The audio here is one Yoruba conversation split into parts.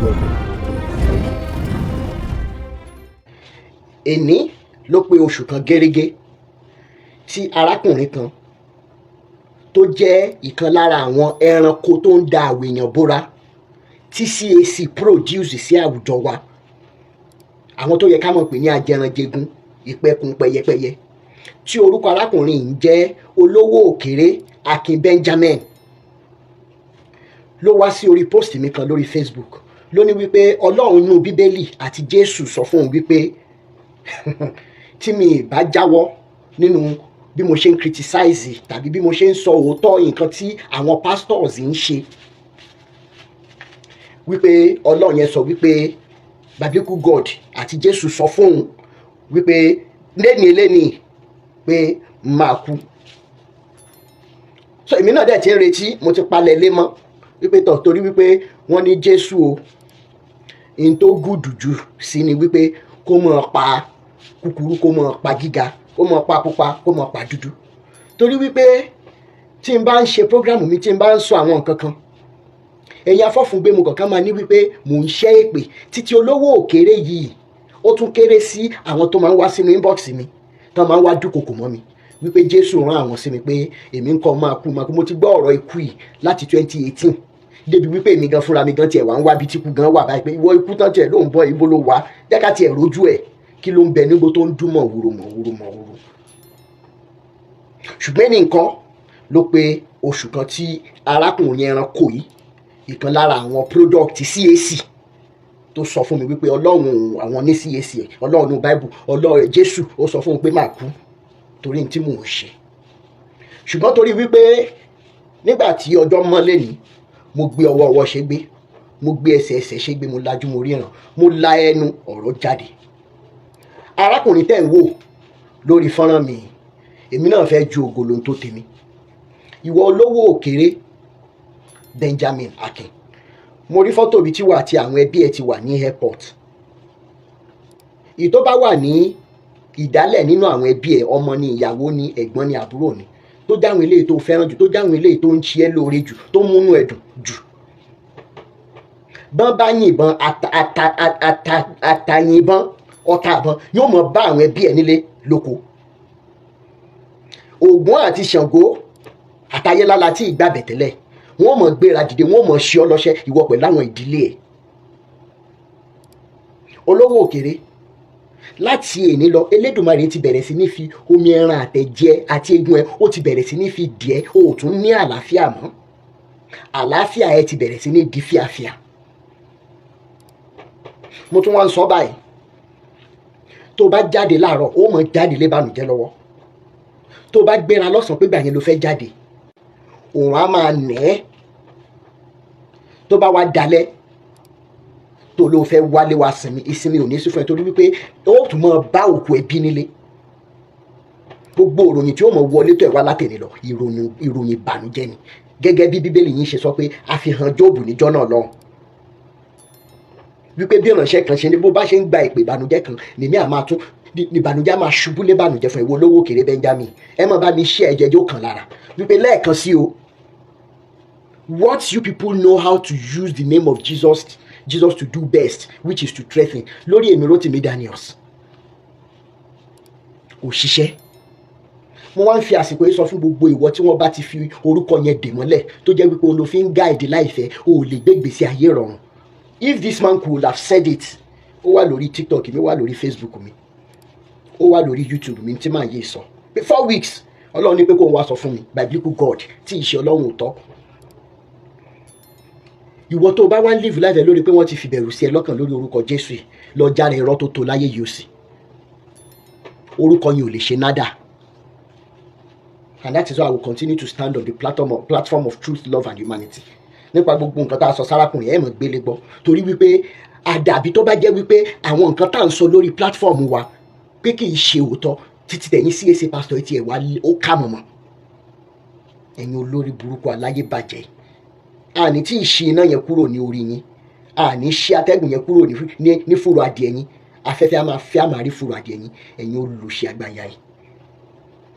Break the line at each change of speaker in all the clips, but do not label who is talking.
Welcome.
Èní ló pé oṣù kan gẹ́rẹ́gẹ́ tí arákùnrin kan tó jẹ́ ìkan lára àwọn ẹranko tó ń da àwọ̀ èèyàn bóra tí CAC produce sí àwùjọ wa, àwọn tó yẹ ká mọ̀ pé ní ajẹranjẹgun ìpẹkun pẹyẹpẹyẹ, tí orúkọ arákùnrin yìí ń jẹ́ Olówó Òkèrè Akin Benjamin, ló wá sí orí post mi kan lórí Facebook. Ló ní wípé Ọlọ́run inú Bíbélì àti Jésù sọ fún òun wípé tí mi ì bá jáwọ́ nínú bí mo ṣe ń criticize tàbí bí mo ṣe ń sọ òótọ́ nǹkan tí àwọn pastors ń ṣe, wípé Ọlọ́run yẹn sọ wípé biblical God àti Jésù sọ fún òun wípé léni léni pé máa kú. So èmi náà dẹ̀ ti ń retí, mo ti palẹ̀ lé mọ́ wípé tọ̀, torí wípé wọ́n ní Jésù o n tó gùdù jù sí ni wípé kó mọ̀ pa kúkúrú, kó mọ̀ pa gíga, kó mọ̀ pa pupa, kó mọ̀ pa dúdú, torí wípé tí n bá ń ṣe program mi, tí n bá ń sọ àwọn nǹkan kan, ẹ̀yin afọ́fúngbẹ́mu kọ̀ọ̀kan máa ní wípé mò ń ṣẹ́ èpè títí. Olówó Òkèrè yìí, ó tún kéré sí àwọn tó máa ń wá sínú inbox mi, tó máa ń wá dúnkokò mọ́ mi wípé Jésù rán àwọn sí mi pé èmi ń kọ́ máa kú, máa kú. Mo ti gbọ́ ọ̀rọ̀ ikú yìí láti 2018, débi wípé èmi gan fúnra mi gan tiẹ̀ wá ń wá bí tíkú gan wà báyìí, pé ìwọ ikú tán tiẹ̀ ló ń bọ̀, ibo ló wà? Jẹ́ ká tiẹ̀ rójú ẹ̀, kí ló ń bẹ nígbó tó ń dún mọ̀ wúro mọ̀ wúro mọ̀ wúro? Ṣùgbọ́n ní nǹkan ló pé oṣù kan tí arákùnrin ẹranko yìí, ìkan lára àwọn product CAC, tó sọ fún mi wípé Ọlọ́run àwọn ní CAC, Ọlọ́run ní Bible, Ọlọ́run Jésù, ó sọ fún mi pé máa kú torí ní tí mò ń ṣe. Ṣùgbọ́n torí wípé nígbà tí ọjọ́ mọ́ lẹ́ni, mo gbé ọwọ́ ọwọ́ ṣe gbé, mo gbé ẹsẹ̀ ẹsẹ̀ ṣe gbé, mo lajú, mo ríran, mo la ẹnu, ọ̀rọ̀ jáde. Arákùnrin tẹ̀ ń wò lórí fọ́nrán mi, èmi náà fẹ́ ju ògòlò tó tèmi. Ìwọ Olówó Òkèrè Benjamin Akin, mo rí fọ́tò ibi tí wà àti àwọn ẹbí ẹ ti wà ní airport. Ìtọ́ bá wà ní ìdálẹ̀ nínú àwọn ẹbí ẹ, ọmọ ni, ìyàwó ni, ẹ̀gbọ́n ni, àbúrò ni, tó jáwọn eléyìí tó fẹ́ràn jù, tó jáwọn eléyìí tó ń ṣe ẹ́ lóore jù, tó múnú ẹ̀ dùn jù, bọ́n bá yìnbọn àtàyìnbọn ọta àbọn yóò mọ bá àwọn ẹbí ẹ nílé lóko. Ògún àti Ṣàngó àtayélála tí ìgbà bẹ̀tẹ̀lẹ̀, wọ́n mọ̀ gbéra dìde, wọ́n mọ̀ ṣe ọ́ lọ́ṣẹ́, ìwọ pẹ̀lú àwọn ìdílé ẹ̀. Olówó Òkèrè, láti èní lọ, Elédùmarè ti bẹ̀rẹ̀ sí ní fi omi ẹran àtẹ̀jẹ àti egun ẹ, ó ti bẹ̀rẹ̀ sí ní fi díẹ̀. O ò tún ní àlàáfíà mọ́, àlàáfíà ẹ ti bẹ̀rẹ̀ sí ní di fíafíà. Mo tún wá ń sọ báyìí, tó bá jáde láàárọ̀, ó mọ̀ jáde lébànújẹ́ lọ́wọ́. Tó bá gbéra lọ́sàn-án pé gbà yẹn ló fẹ́ jáde, òun á máa nẹ̀ ẹ́. Tó bá wá dalẹ̀ tó ló fẹ́ wálé wá sinmi, ìsinmi ò ní sí fún ẹ, torí wípé ó tún máa bá òkú ẹbí nílé. Gbogbo ìròyìn tí ó mọ̀ wọlé tó ẹ̀ wá látẹ̀lé lọ, ìròyìn ìbànújẹ́ ni. Gẹ́gẹ́ bí Bíbélì yín ṣe sọ pé àfihàn Jóòbù níjọ́ náà lọ́hùn wípé bí ìránṣẹ́ kan ṣe ní bó bá ṣe ń gba ìpè ìbànújẹ́ kan lèmi àmà tún ìbànújẹ́ á máa ṣubú lé ìbànújẹ́ fún ìwọ Olówó Òkèrè Benjamin. Ẹ má bá mi ṣe ẹ̀jẹ̀ yóò kàn lára wípé lẹ́ẹ̀kan sí o, what you people know how to use the name of Jesus to do best, which is to threaten lórí èmi Rotimi Daniels, kò ṣiṣẹ́. Mo wá ń fi àsìkò yìí sọ fún gbogbo ìwọ tí wọ́n bá ti fi orúkọ yẹn dè mọ́lẹ̀, tó jẹ́ wípé òun ló fi ń guide láìfẹ́, o ò lè gbé ìgbésí ayé rọrùn. If this man could have said it, ó wà lórí TikTok mi, ó wà lórí Facebook mi, ó wà lórí YouTube mi tí màá yé sọ pé 4 weeks, Ọlọ́run ní pé kó ń wá sọ fún mi, biblical God tí ì ṣe Ọlọ́run òótọ́. Ìwọ tó o bá wá ń live life lórí pé wọ́n ti fìbẹ̀rù sí ẹ lọ́kàn lórí orúkọ Jésù yìí, lọ járe irọ́ tó tó láyé yìí ó sì orúkọ yìí ò lè ṣe nádà. And that is why I will continue to stand on the platform of truth, love and humanity. Nípa gbogbo nǹkan tá a sọ sárákùnrin ẹ̀ mọ̀ gbélé gbọ́, torí wípé àdàbí tó bá jẹ́ wípé àwọn nǹkan tá à ń sọ lórí platform wa pé kì í ṣe òótọ́. Títí tẹ̀yìn CAC pastor tí ẹ̀ wá ó kà mọ̀mọ́, ẹ̀yin olórí burúkú aláyé bàjẹ́, àní tí ì ṣe iná yẹn kúrò ní orí yín, àní ṣí atẹ́gùn yẹn kúrò ní fúru adìẹ yín, afẹ́fẹ́ á máa fẹ́, á máa rí fúru adìẹ yín. Ẹ̀yin olùṣe àgbáyà yìí,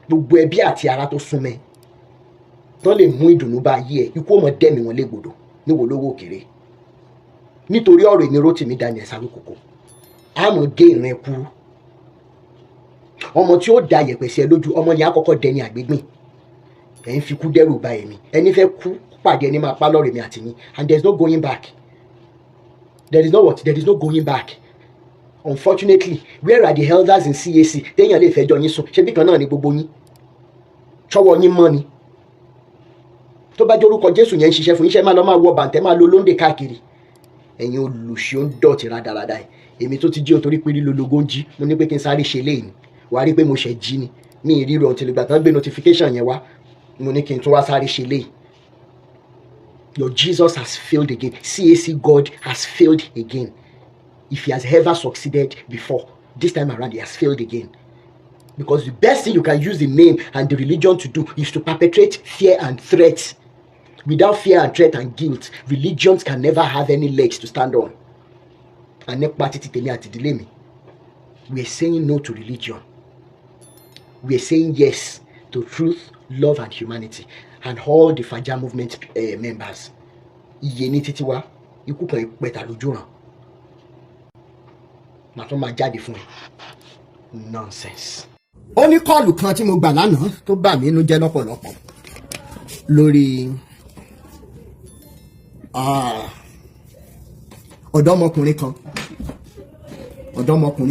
gbogbo ẹbí àti ará tó súnmẹ́ tán lè mú ìdùnnú bá ayé ẹ, ikú ọmọ dẹ́mi wọn légbodò níwò Lówó Òkèrè. Nítorí ọ̀rọ̀ èmi Rótìmí Daniel Awíkòkó, àmọ́ gé ìran ẹ kúrú. Ọmọ tí ó da yẹ̀pẹ̀ sí ẹ lójú, ọmọ yẹn á kọ́kọ́ dẹni àgbégbìn. Ẹ̀ ń fi kú dẹ́rù ba èmi. Ẹni fẹ́ kú pàdé ẹni máa pa lọ́rọ̀ èmi àti yín, and there is no going back. There is no what? There is no going back. Unfortunately, where are the elders in CAC téèyàn lè fẹjọ́ yín sùn? Ṣebí kan náà ni gbogbo yín, ṣọwọ́ yín mọ́ ni. Tó bá jẹ́ orúkọ Jésù yẹn ń ṣiṣẹ́ fún yín, ṣe máa lọ máa wọ bàǹtẹ́, máa lo lóńdè káàkiri? Ẹ̀yin olùṣe ń dọ̀tí rádaràda ẹ̀. Èmi tó ti jí o, torí pé lílo logo ń jí, mo ní pé kí n sáré ṣe léyìn. Wàá rí pé mo ṣẹ̀ jí ni, mi ì ríro until ìgbà tán gbé notification yẹn wá. Mo ní kí n tún wá sáré ṣe léyìn. Your Jesus has failed again. CAC God has failed again. If he has ever succeeded before, this time around he has failed again, because the best thing you can use the name and the religion to do is to perpetrate fear and threat. Without fear and threat and guilt, religions can never have any legs to stand on. And nípa títí tèmi àti ìdílé mi, we are saying no to religion. We are saying yes to truth, love and humanity, and all the Faja movement members. Iye ní títí wa, ikú kan ìpẹta lójú ràn, màá tún máa jáde fún ẹ. Nonsense. Ó ní call kan tí mo gbà lánàá tó bà mí inú jẹ́ lọ́pọ̀lọpọ̀ lórí ọ̀dọ́mọkùnrin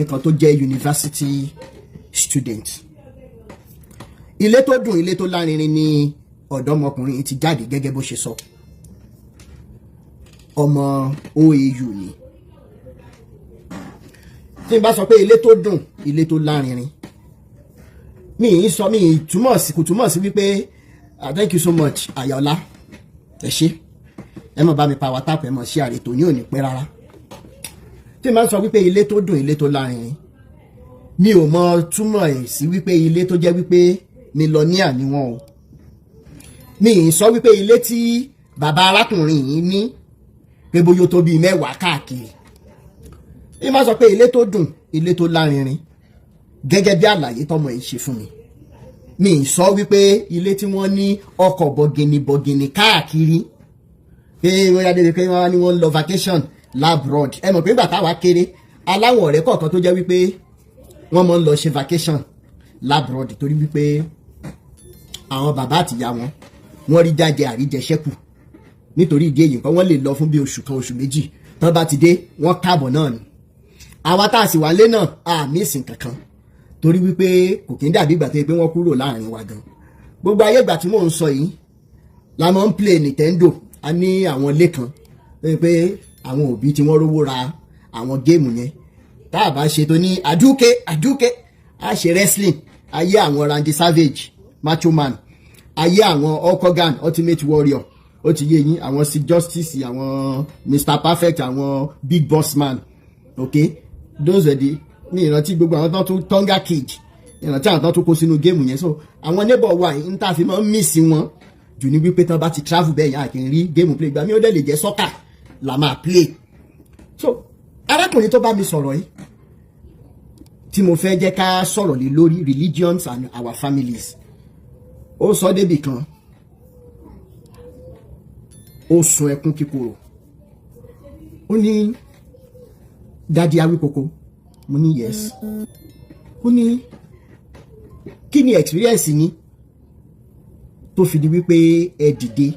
kan tó jẹ́ university student. Ilé tó dùn, ilé tó lárinrin ni ọ̀dọ́mọkùnrin yìí ti jáde. Gẹ́gẹ́ bó ṣe sọ, ọmọ OAU ni. Tí n bá sọ pé ilé tó dùn, ilé tó lárinrin, mi ì sọ, mi ì túmọ̀ sí, kò túmọ̀ sí wípé thank you so much, Ayọ̀lá, ẹ ṣé. Ẹ mọ̀ bá mi pa WhatsApp, ẹ mọ̀ sí àrètò ní òní pẹ́ rárá. Tí n bá sọ wípé ilé tó dùn, ilé tó lárinrin, mi ò mọ túmọ̀ ẹ̀ sí wípé ilé tó jẹ́ wípé millionaire ni wọ́n o. Mi ì sọ wípé ilé tí bàbá arákùnrin yìí ní pé bóyá ó tó bíi 10 káàkiri. Mi máa sọ pé ilé tó dùn, ilé tó lárinrin, gẹ́gẹ́ bí àlàyé tọmọ yìí ṣe fún mi, mi ì sọ wípé ilé tí wọ́n ní ọkọ̀ bọ̀gìnì bọ̀gìnì káàkiri, pé bóyá débi pé wọ́n ní wọ́n ń lọ vacation l'abroad. Ẹ mọ̀ pé ìgbà táwa kéré, aláwọ̀ ọ̀rẹ́ kọ̀ọ̀kan tó jẹ́ wípé wọ́n máa ń lọ ṣe vacation l'abroad, torí wípé àwọn bàbá àtìyá wọn, wọ́n rí jáde àríjẹsẹ́kù. Nítorí ìdí èyí nǹkan, wọ́n lè lọ fún bí oṣù kan, oṣù 2. Tán bá ti dé, wọ́n káàbọ̀ náà ni. Àwa tá a sì wà lé náà, àmì ìsìn kankan, torí wípé kò kí ń dàbí ìgbà tó yẹ pé wọ́n kúrò láàrin wa gan. Gbogbo ayé ìgbà tí mò ń sọ yìí la máa ń play Nintendo. A ní àwọn ilé kan tó yẹ pé àwọn òbí tí wọ́n rówó ra àwọn game yẹn. Tá a bá ṣe tó ní àdúkè àdúkè, a ṣe wrestling ayé àwọn Randy Savage, Macho Man, ayé àwọn Hulk Hogan, Ultimate Warrior, ó ti yé yín, àwọn Sid Justice, àwọn Mr Perfect, àwọn Big Boss Man. Okay, those were the ní ìrántí gbogbo àwọn tó tún Tonga Cage, ìrántí àwọn tó tún kó sínú game yẹn. So àwọn neighbor wa yìí ń tà fi máa ń miss wọn jù ní wípé tán bá ti travel bẹ́ẹ̀ yẹn, àkì ń rí game play. Gbà mí, ó dẹ̀ lè jẹ́ soccer la máa play. So arákùnrin tó bá mi sọ̀rọ̀ yìí tí mo fẹ́ jẹ́ ká sọ̀rọ̀ lé lórí, religions and our families, ó sọ débì kan, ó sun ẹkún kíkorò. Ó ní, "Daddy Awíkoko." Mo ní, "Yes." Ó ní, "Kí ni experience yín tó fi di wípé ẹ dìde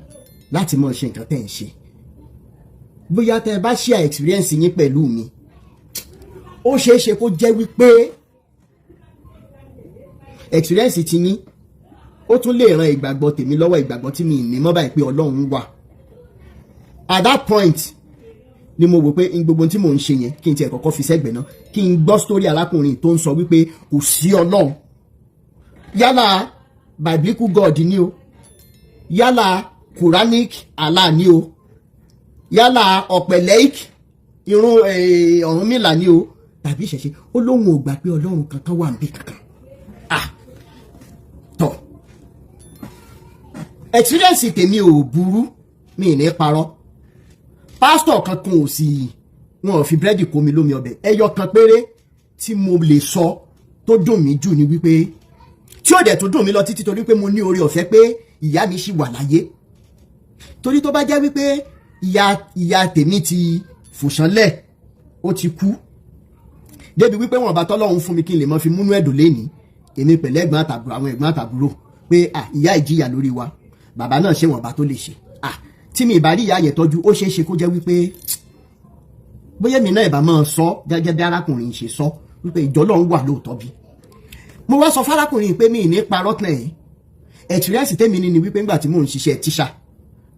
láti máa ṣe nǹkan tẹ́ ń ṣe? Bóyá tẹ́ ẹ bá share experience yín pẹ̀lú mi, ó ṣeé ṣe kó jẹ́ wípé experience ti yín, ó tún lè ran ìgbàgbọ́ tèmi lọ́wọ́, ìgbàgbọ́ tí mi ní mọ́ báyìí pé Ọlọ́run wà." At that point ni mo wò pé gbogbo tí mò ń ṣe yẹn, kí n tiẹ̀ kọ́kọ́ fi sẹ́gbẹ̀ẹ́ náà, kí n gbọ́ story arákùnrin tó ń sọ wípé kò sí Ọlọ́run, yálà biblical God ni o, yálà Quranic Allah ni o, yálà ọ̀pẹ̀lẹ́ìk irun Ọ̀rúnmìlà ni o, tàbí ìṣẹ̀ṣe. Ó lóun ò gbà pé Ọlọ́run kankan wà níbí kankan. Ah, tọ́, experience tèmi ò burú, mi ì ní parọ́. Pásítọ̀ kankan ò sì, wọn ò fi búrẹ́dì kó mi lómi ọbẹ̀. Ẹyọ kan péré tí mo lè sọ tó dùn mí jù ni wípé, tí ó dẹ̀ tó dùn mí lọ títí, torí pé mo ní oore ọ̀fẹ́ pé ìyá mi ṣì wà láyé, torí tó bá jẹ́ wípé ìyá tèmi ti Fòṣánlẹ̀, ó ti kú, débi wípé wọn bá tọ́lọ́run fún mi kí n lè mọ fi múnú ẹ̀dùn lénìí, èmi pẹ̀lú ẹ̀gbọ́n àtàbúrò, àwọn ẹ̀gbọ́n àtàbúrò, pé à ìyá ìjìyà lórí wa, bàbá náà ṣe wọ̀nba tó lè ṣe. À tí mi ìbá rí ìyá yẹn tọ́jú, ó ṣeé ṣe kó jẹ́ wípé bóyá èmi náà ìbá máa sọ gẹ́gẹ́ bí arákùnrin ṣe sọ wípé ìjọ Ọlọ́run wà lóòótọ́. Bí mo wá sọ fárákùnrin pé mi ì ní parọ́ tẹ̀ ẹ́, experience tèmi ní ni wípé ńgbà tí mò ń ṣiṣẹ́ tíṣà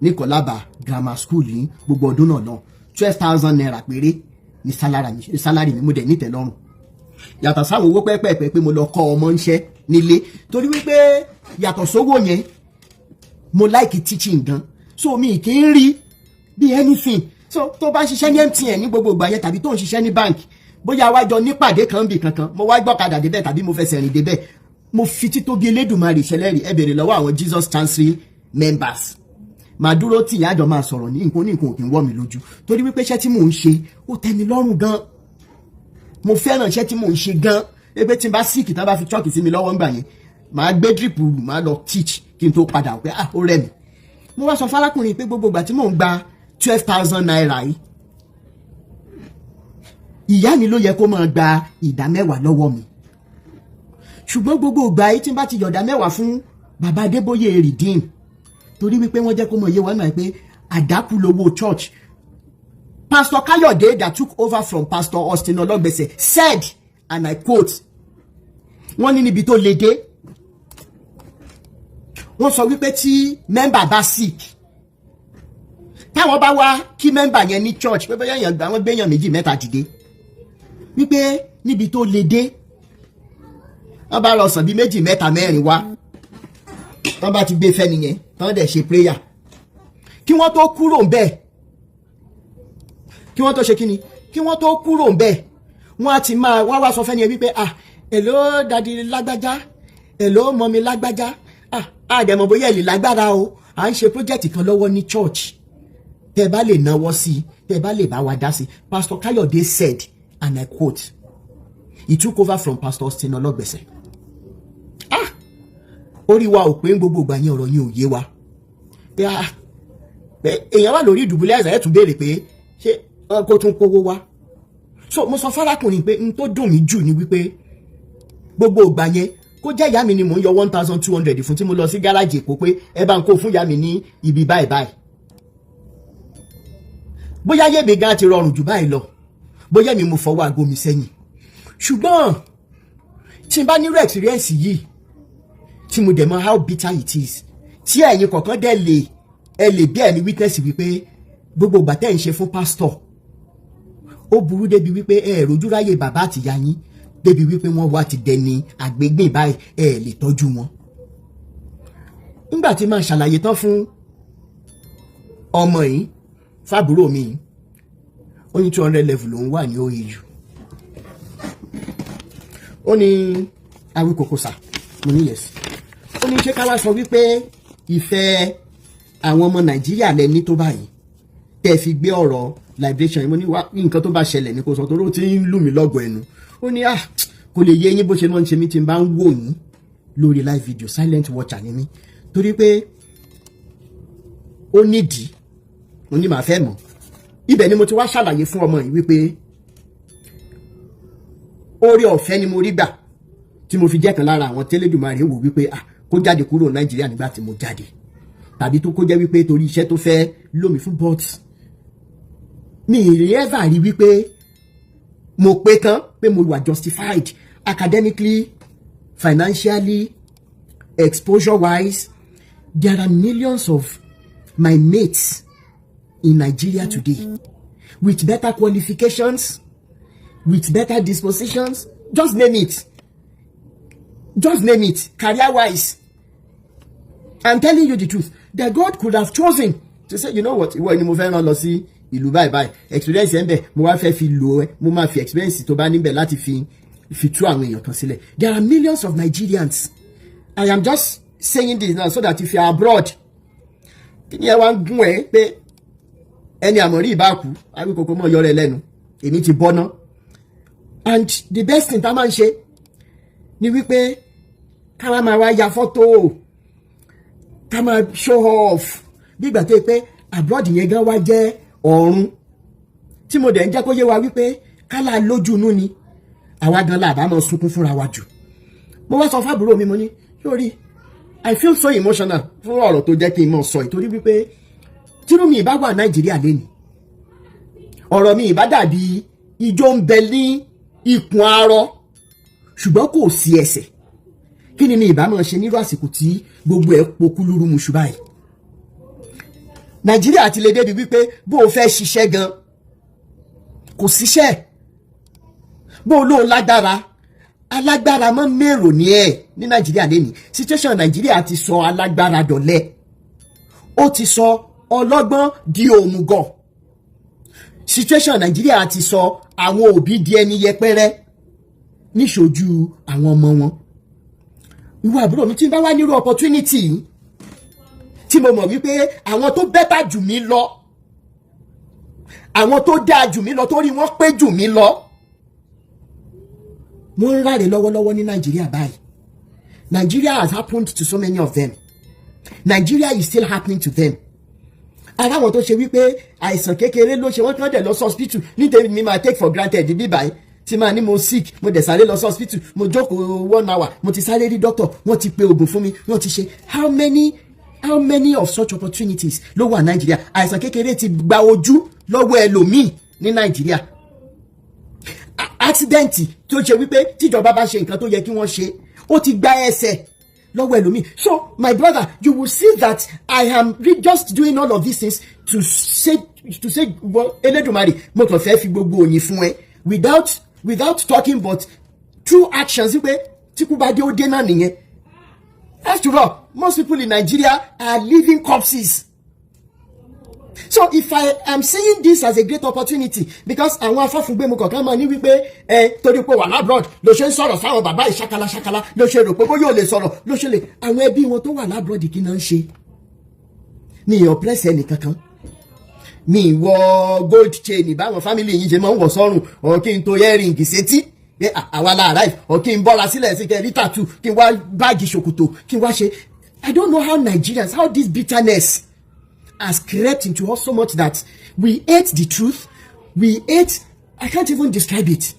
ní Kọ́lábà Grammar School ní gbogbo ọdún náà náà, ₦12,000 péré ní salary mi. Mo dẹ̀ nítẹ̀lọ́rùn, yàtọ̀ sáwọn owó pẹ́pẹ́pẹ́ pé mo lọ kọ́ ọmọ ńṣẹ́ nílé, torí wípé yàtọ̀ sówó yẹn, mo like teaching gan, so mi kì í rí bí anything. So tó bá ń ṣiṣẹ́ ní MTN ní gbogbo ìgbà yẹn, tàbí tó ń ṣiṣẹ́ ní bank, bóyá wá jọ nípàdé kan bì kankan, mo wá gbọ́kadà débẹ̀ tàbí mo fẹsẹ̀ rìn débẹ̀. Mo fi títóbi Elédùmarè ṣẹlẹ́rì, ẹ bèrè lọ́wọ́ àwọn Jesus Chancery members, màá dúró tí ìyá àjọ máa sọ̀rọ̀ ní nǹkan ní nǹkan ò kí ń wọ́ mi lójú, torí wípé iṣẹ́ tí mò ń ṣe, ó tẹ́ mi lọ́rùn gan. Mo fẹ́ràn iṣẹ́ tí mò ń ṣe gan. Ebe tí n bá sick, tán bá fi chalk sí mi lọ́wọ́ ńgbà yẹn, màá gbé drip rù, màá lọ teach kí n tó padà pé ah, ó rẹ̀ mí. Mo wá sọ fárákùnrin pé gbogbo ìgbà tí mò ń gba ₦12,000 yìí, ìyá mi ló yẹ kó máa gba 10% lọ́wọ́ mi, ṣùgbọ́n gbogbo ìgbà yìí, tí n bá ti yọ̀dá 10 fún bàbá Adébóyè Redeem, torí wípé wọ́n jẹ́ kó mọ̀ iye wọn náà pé àdákù lówó church. Pastor Kayode that took over from Pastor Austin Ologbese said, and I quote, wọ́n ní níbi tó le dé, wọ́n sọ wípé tí member bá sick, táwọn bá wá kí member yẹn ní church, pé bóyá èèyàn gbà wọ́n gbéyàn méjì mẹ́ta dìde, wípé níbi tó le dé, wọ́n bá lọ sàn bíi méjì mẹ́ta mẹ́rin wá, wọ́n bá ti gbé fẹ́ nìyẹn, tán dẹ̀ ṣe prayer, kí wọ́n tó kúrò ń bẹ́ẹ̀, kí wọ́n tó ṣe kíni, kí wọ́n tó kúrò ń bẹ́ẹ̀, wọ́n á ti máa wọ́n á wá sọ fẹ́ni yẹn wípé, "Ah, hello, daddy lágbájá, hello, mummy lágbájá, ah, àdẹ̀mọ̀ bóyá ẹ̀ lè lágbára o, à ń ṣe project kan lọ́wọ́ ní church, tẹ́ ẹ bá lè náwó sí i, tẹ́ ẹ bá lè bá wa dá sí i." Pastor Kayode said, and I quote, he took over from Pastor Austin Ologbese. Ah, orí wa ò pé ń gbogbo ìgbà yẹn, ọ̀rọ̀ yẹn ò yé wa pé ah, pé èèyàn wà lórí ìdùbúlẹ̀ àìsàn, ẹ̀ tún béèrè pé ṣé kó tún kówó wá. So mo sọ fárákùnrin pé n tó dùn mí jù ni wípé gbogbo ìgbà yẹn, kó jẹ́ ìyá mi ni mò ń yọ 1,200 fún, tí mo lọ sí gáràjì Èkó pé ẹ bá ń kó fún ìyá mi ní ibi báyìí báyìí, bóyá yémi gan ti rọrùn jù báyìí lọ, bóyá mi mo fọwọ́ aago mi sẹ́yìn. Ṣùgbọ́n tí n bá nírú experience yìí, tí mo dẹ̀ mọ̀ how bitter it is, tí ẹ̀yin kọ̀ọ̀kan dẹ̀ lè, ẹ lè bí ẹ̀mí witness wípé gbogbo ìgbà tẹ́ ń ṣe fún pastor, ó burú débi wípé ẹ rojú ráyè bàbá àtìyá yín, débi wípé wọ́n wá ti dẹni àgbégbìn báyìí, ẹ lè tọ́jú wọn. Nígbà tí màá ṣàlàyé tán fún ọmọ yìí, fábúrò mi yìí, ó ní 200 level lòún wà ní OAU. Ó ní, "Awíkòkò sà." Mo ní, "Yes." Ó ní, "Ṣé ká wá sọ wípé ìfẹ́ àwọn ọmọ Nàìjíríà lẹ ní tó báyìí tẹ́ ẹ fi gbé ọ̀rọ̀ liberation?" Mo ní, "Wá, nǹkan tó bá ṣẹlẹ̀ ní kò sọ, torí ó ti ń lù mí lọ́gọ̀ ẹnu." Ó ní, "Ah, kò lè yé yín bó ṣe máa ń ṣe mí tí n bá ń wò yín lórí live video. Silent watcher ni mí, torí pé ó nídìí." Mo ní, "Màá fẹ́ mọ̀." Ibẹ̀ ni mo ti wá ṣàlàyé fún ọmọ yìí wípé oore ọ̀fẹ́ ni mo rí gbà tí mo fi jẹ́ kan lára àwọn tẹ́lẹ̀dùmarè wò wípé ah, kó jáde kúrò Nàìjíríà nígbà tí mo jáde, tàbí tó kó jẹ́ wípé torí iṣẹ́ tó fẹ́ lómi fún, but mi ì rí ever rí wípé mo pé tán, pé mo wà justified academically, financially, exposure wise. There are millions of my mates in Nigeria today with better qualifications, with better dispositions, just name it, just name it, career wise. I'm telling you the truth that God could have chosen to say, "You know what, ìwọ ni mo fẹ́ rán lọ sí ìlú báyìí báyìí, experience ẹ̀ ń bẹ̀, mo wá fẹ́ fi lò ẹ́, mo máa fi experience tó bá níbẹ̀ láti fi tú àwọn èèyàn kan sílẹ̀." There are millions of Nigerians. I am just saying this now so that if you are abroad, kí ni ẹ wá ń gún ẹ pé ẹni àmọ̀rí ìbá kú, Awíkòkò mọ̀ yọrẹ lẹ́nu. Èmi ti bọ́ ná, and the best thing tá a máa ń ṣe ni wípé ká wá máa wá ya fọ́tò, ká máa show off bí ìgbà tó yẹ pé abroad yẹn gan wá jẹ́ ọ̀run. Tí mo dẹ̀ ń jẹ́ kó yé wa wípé kálá lójú inú ni àwa gan la bá máa sunkún fúnra wa jù. Mo wá sọ fábùrò mi, mo ní yóò rí, I feel so emotional fún ọ̀rọ̀ tó jẹ́ kí n mọ̀ sọ, ìtorí wípé tírú mi ìbá wà Nàìjíríà lẹ́nu, ọ̀rọ̀ mi ìbá dàbí ijó ń bẹ ní ikùn arọ ṣùgbọ́n kò sí ẹsẹ̀. Kí ni mi ìbá máa ṣe nírú àsìkò tí gbogbo ẹ̀ pokúlúrú muṣu báyìí? Nàìjíríà ti lè débi wípé bó o fẹ́ ṣiṣẹ́ gan, kò síṣẹ́. Bó o lóo lágbára, alágbára mọ́ mérò ní ẹ̀ ní Nàìjíríà lẹ́nìí. Situation Nàìjíríà ti sọ alágbára dọ̀lẹ, ó ti sọ ọlọ́gbọ́n di òmùgọ̀. Situation Nàìjíríà ti sọ àwọn òbí di ẹni yẹpẹrẹ níṣojú àwọn ọmọ wọn. Ìwọ àbúrò mi, tí n bá wá nírú opportunity yìí, tí mo mọ̀ wípé àwọn tó better jù mí lọ, àwọn tó dáa jù mí lọ, tó rí wọ́n pé jù mí lọ, wọ́n ń ráre lọ́wọ́lọ́wọ́ ní Nàìjíríà báyìí. Nigeria has happened to so many of them. Nigeria is still happening to them. Ara wọn tó ṣe wípé àìsàn kékeré ló ṣe wọ́n, kàn dẹ̀ lọ sí hospital. Nítorí mi máa take for granted bí báyìí tí máa ní mo sick, mo dẹ̀ sáré lọ sí hospital, mo jókòó one hour, mo ti sáré rí doctor, wọ́n ti pe oògùn fún mi, wọ́n ti ṣe. How many of such opportunities ló wà Nàìjíríà? Àìsàn kékeré ti gba ojú lọ́wọ́ ẹlòmíì ní Nàìjíríà. Accident tó ṣe wípé tíjọba bá ṣe nǹkan tó yẹ kí wọ́n ṣe, ó ti gba ẹsẹ̀ lọ́wọ́ ẹlòmíì. So my brother, you will see that I am just doing all of these things to say, well, Elédùmarè, mo kàn fẹ́ fi gbogbo òyìn fún ẹ without talking but through actions, wípé tí kú bá dé, ó dé náà nìyẹn. After all, most people in Nigeria are living corpses. So if I am seeing this as a great opportunity, because àwọn afáfúngbẹ́mu kọ̀ọ̀kan máa ní wípé ẹ torí pé wà l'abroad ló ṣe ń sọ̀rọ̀ sáwọn bàbá yìí ṣakala ṣakala, ló ṣe rò pé bóyá ò lè sọ̀rọ̀, ló ṣe lè àwọn ẹbí wọn tó wà l'abroad, kí náà ń ṣe mi ì oppress ẹnì kankan, mi ì wọ gold chain báwọn family yìí ṣe máa ń wọ̀ sọ́rùn, ọ̀ kí n to earring sétí pé àwa la arrive, ọ̀ kí n bọ́ra sílẹ̀ sí kẹ́ rí tattoo, kí n wá báàgì ṣòkòtò, kí n wá ṣe. I don't know how Nigerians, how this bitterness has crept into us so much that we hate the truth, we hate, I can't even describe it.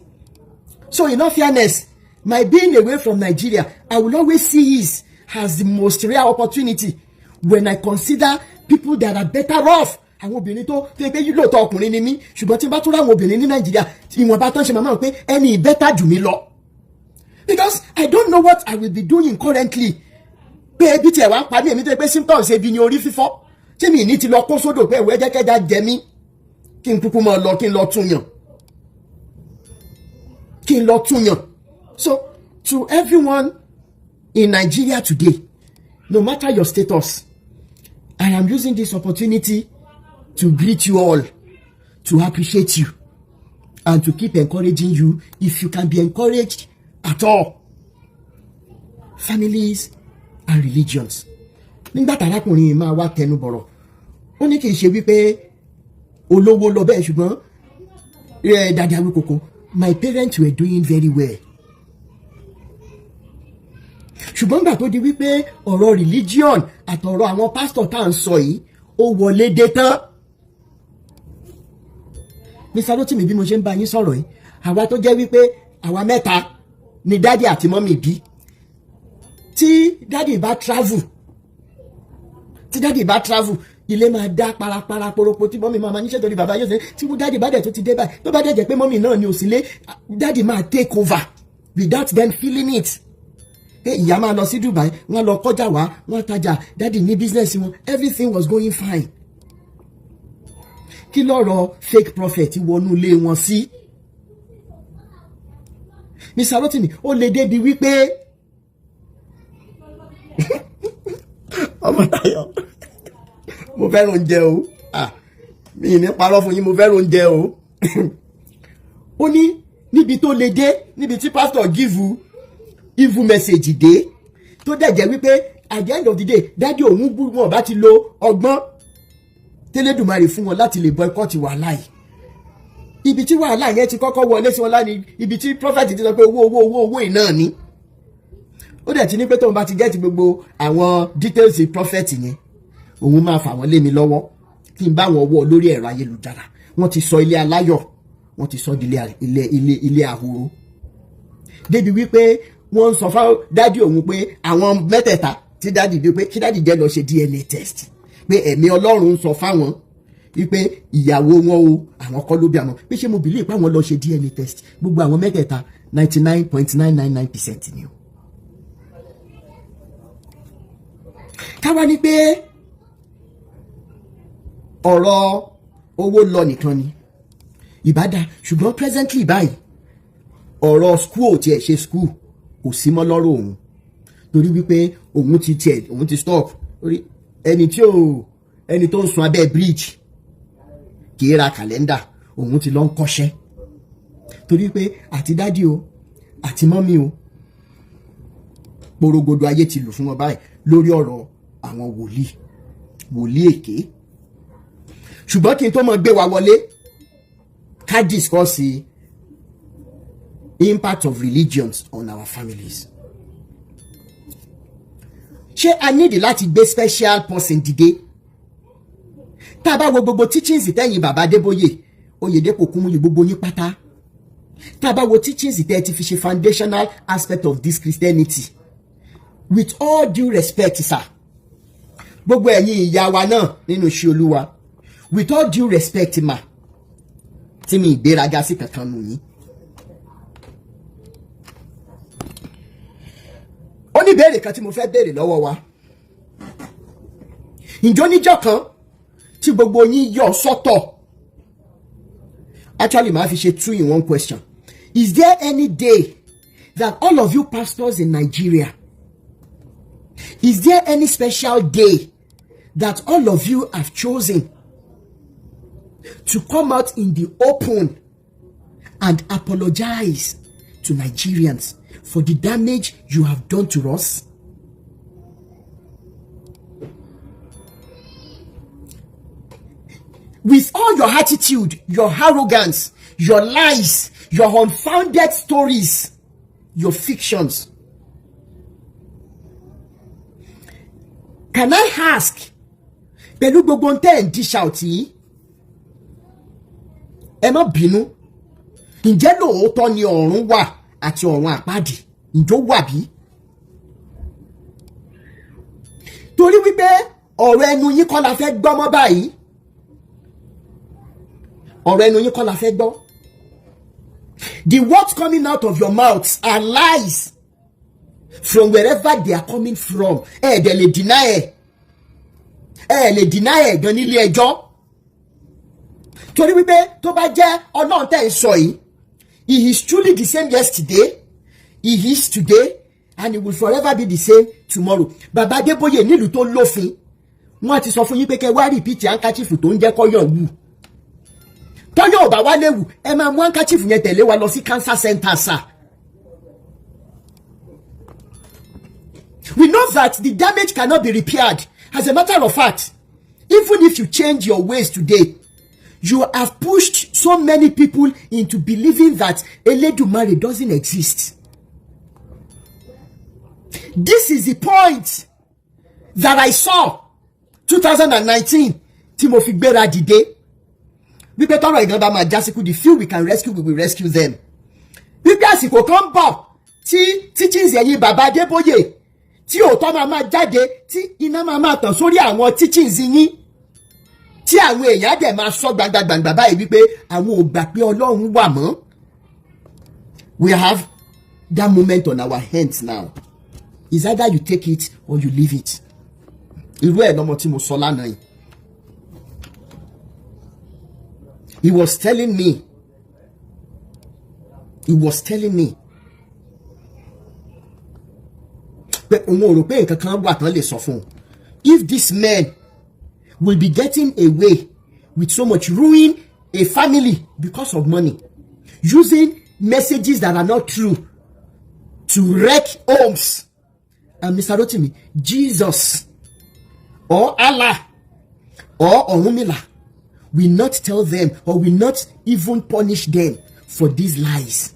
So in all fairness, my being away from Nigeria, I will always see it as the most rare opportunity when I consider people that are better off. Àwọn obìnrin tó pé lóòótọ́ ọkùnrin ni mí, ṣùgbọ́n tí n bá tún ráwọn obìnrin ní Nàìjíríà, ìwọ̀nba tán ṣe máa mọ̀ pé ẹni better jù mí lọ, because I don't know what I will be doing currently. Pé ebi tiẹ̀ wá ń pa mí, èmi tó yẹ pé symptoms ebi ni orí fífọ́, tí mi ní ti lọ kó sódò pé ìwé jẹ́kẹ́já jẹ mí, kí n kúkú máa lọ, kí n lọ tún yàn, kí n lọ tún yàn. So to everyone in Nigeria today, no matter your status, I am using this opportunity to greet you all, to appreciate you and to keep encouraging you if you can be encouraged at all. Families and religions. Nígbà tárákùnrin yìí máa wá tẹnu bọ̀rọ̀, ó ní kì í ṣe wípé olówó lọ bẹ́ẹ̀, ṣùgbọ́n Daddy Awíkoko, my parents were doing very well, ṣùgbọ́n gbà tó di wípé ọ̀rọ̀ religion àtọ̀rọ̀ àwọn pásítọ̀ tá à ń sọ yìí, ó wọlé dé tán. Mr. Rotimi, bí mo ṣe ń bá yín sọ̀rọ̀ yìí, àwa tó jẹ́ wípé àwa mẹ́ta ni daddy àti mummy bí, tí daddy bá travel, tí daddy bá travel, ilé máa dá parapara poropo, tí mummy máa ma níṣẹ́ torí bàbá yóò ṣe. Tí daddy bá dẹ̀ tó ti dé báyìí, tó bá dẹ̀ jẹ́ pé mummy náà ni ò sí lé, daddy máa take over without them feeling it, pé ìyá máa lọ sí Dubai, wọ́n lọ kọjá wá, wọ́n tajà, daddy ní business wọn, everything was going fine. Kí lọ́rọ̀ fake prophet wọnú ilé wọn sí? Mr. Rotimi, ó lè débi wípé ọmọ Táyọ̀, mo fẹ́ràn oúnjẹ o. Ah, mi ì ní parọ́ fún yín, mo fẹ́ràn oúnjẹ o. Ó ní níbi tó lè dé, níbi tí pastor give evil message dé, tó dẹ̀ jẹ́ wípé at the end of the day, daddy òun bú wọn bá ti lo ọgbọ́n tẹ́lẹ̀dùmarè fún wọn láti lè boycott wàhálà yìí. Ibi tí wàhálà yẹn ti kọ́kọ́ wọlé sí wọn láni, ibi tí prophet ti sọ pé owó, owó, owó, owó yìí náà ni. Ó dẹ̀ ti ní pé tóun bá ti get gbogbo àwọn details prophet yẹn, òun máa fà wọ́n lé mi lọ́wọ́ kí n bá wọn wọ́ lórí ẹ̀rọ ayélujára. Wọ́n ti sọ ilé aláyọ̀, wọ́n ti sọ di ilé ahoro, débi wípé wọ́n ń sọ fáwọn daddy òun pé àwọn mẹ́tẹ̀ẹ̀ta tí daddy bí, pé kí daddy jẹ́ lọ ṣe DNA test, pé ẹ̀mí Ọlọ́run ń sọ fáwọn wípé ìyàwó wọn o, àwọn kọ́ ló bí àwọn, pé ṣé mo believe pé àwọn lọ ṣe DNA test, gbogbo àwọn mẹ́tẹ̀ẹ̀ta, 99.999% ni o. Káwá ní pé ọ̀rọ̀ owó lọ nìkan ni ìbádá, ṣùgbọ́n presently báyìí, ọ̀rọ̀ school ò tiẹ̀ ṣe school, kò sí mọ́ lọ́rọ̀ òun, torí wípé òun ti tiẹ̀, òun ti stop. Ẹni tí ò, ẹni tó ń sun abẹ́ bridge kì í ra kàlẹ́ndà. Òun ti lọ ń kọ́ṣẹ́, torí pé àti daddy o àti mummy o, porogodo ayé ti lù fún wọn báyìí lórí ọ̀rọ̀ àwọn wòlíì, wòlíì èké. Ṣùgbọ́n kí n tó mọ gbé wa wọlé, ká discuss impact of religions on our families. Ṣé a nídìí láti gbé special person dìde? Tá a bá wo gbogbo teachings tẹ́yìn bàbá Adébóyè, Oyèdépò, Kúmúyì, gbogbo yín pátá, tá a bá wo teachings tẹ́ ẹ ti fi ṣe foundational aspect of this Christianity, with all due respect, sir, gbogbo ẹ̀yin ìyá wa náà nínú iṣẹ́ Olúwa, with all due respect, ma, tí mi ìgbéraga sí kankan nù yín. Ó ní ìbéèrè kan tí mo fẹ́ béèrè lọ́wọ́ wa. Ǹjọ́ níjọ́ kan tí gbogbo yín yọ sọ́tọ̀, actually, màá fi ṣe two in one question: is there any day that all of you pastors in Nigeria, is there any special day that all of you have chosen to come out in the open and apologize to Nigerians for the damage you have done to us? With all your attitude, your arrogance, your lies, your unfounded stories, your fictions, can I ask, pẹ̀lú gbogbo ohun tẹ́ ẹ̀ ń dish out yìí, ẹ má bínú, ǹjẹ́ lóòótọ́ ni ọ̀run wà àti ọ̀run àpáàdì? Ǹjọ́ wà bí? Torí wípé ọ̀rọ̀ ẹnu yín kọ́ la fẹ́ gbọ́ mọ́ báyìí. Ọ̀rọ̀ ẹnu yín kọ́ la fẹ́ gbọ́. The words coming out of your mouth are lies from wherever they are coming from. Ẹ dẹ̀ lè deny ẹ̀, ẹ lè deny ẹ̀ gan nílé ẹjọ́, torí wípé tó bá jẹ́ Ọlọ́run tẹ̀ ń sọ yìí, he is truly the same yesterday, he is today, and he will forever be the same tomorrow. Bàbá Adébóyè, nílùú tó lófin, wọ́n ti sọ fún yín pé kẹ́ wá repeat handkerchief tó ń jẹ́ kọ́yọ̀ wù. Tọ́yọ̀ ò bá wá léwu, ẹ máa mú handkerchief yẹn tẹ̀lé wa lọ sí cancer center, sir. We know that the damage cannot be repaired. As a matter of fact, even if you change your ways today, you have pushed so many people into believing that Eledumare doesn't exist. This is the point that I saw 2019 tí mo fi gbéra dìde wípé tọrọ ìgan bá máa jásíkú, the few we can rescue, we will rescue them, wípé àsìkò kan ń bọ̀ tí teachings ẹ̀yin bàbá Adébóyè, tí òótọ́ máa máa jáde, tí iná máa máa tàn sórí àwọn teachings yín, tí àwọn èèyàn dẹ̀ máa sọ gbangba-gbangba báyìí wípé àwọn ò gbà pé Ọlọ́run wà mọ́. We have that moment on our hands now. Is either you take it or you leave it. Irú ẹ̀ lọ́mọ tí mo sọ lánàá yìí. He was telling me, he was telling me pé òun ò rò pé nǹkan kan wà tán lè sọ fún un. If this man will be getting away with so much, ruin a family because of money, using messages that are not true to wreck homes, and Mr. Rotimi, Jesus or Allah or Orunmila will not tell them or will not even punish them for these lies.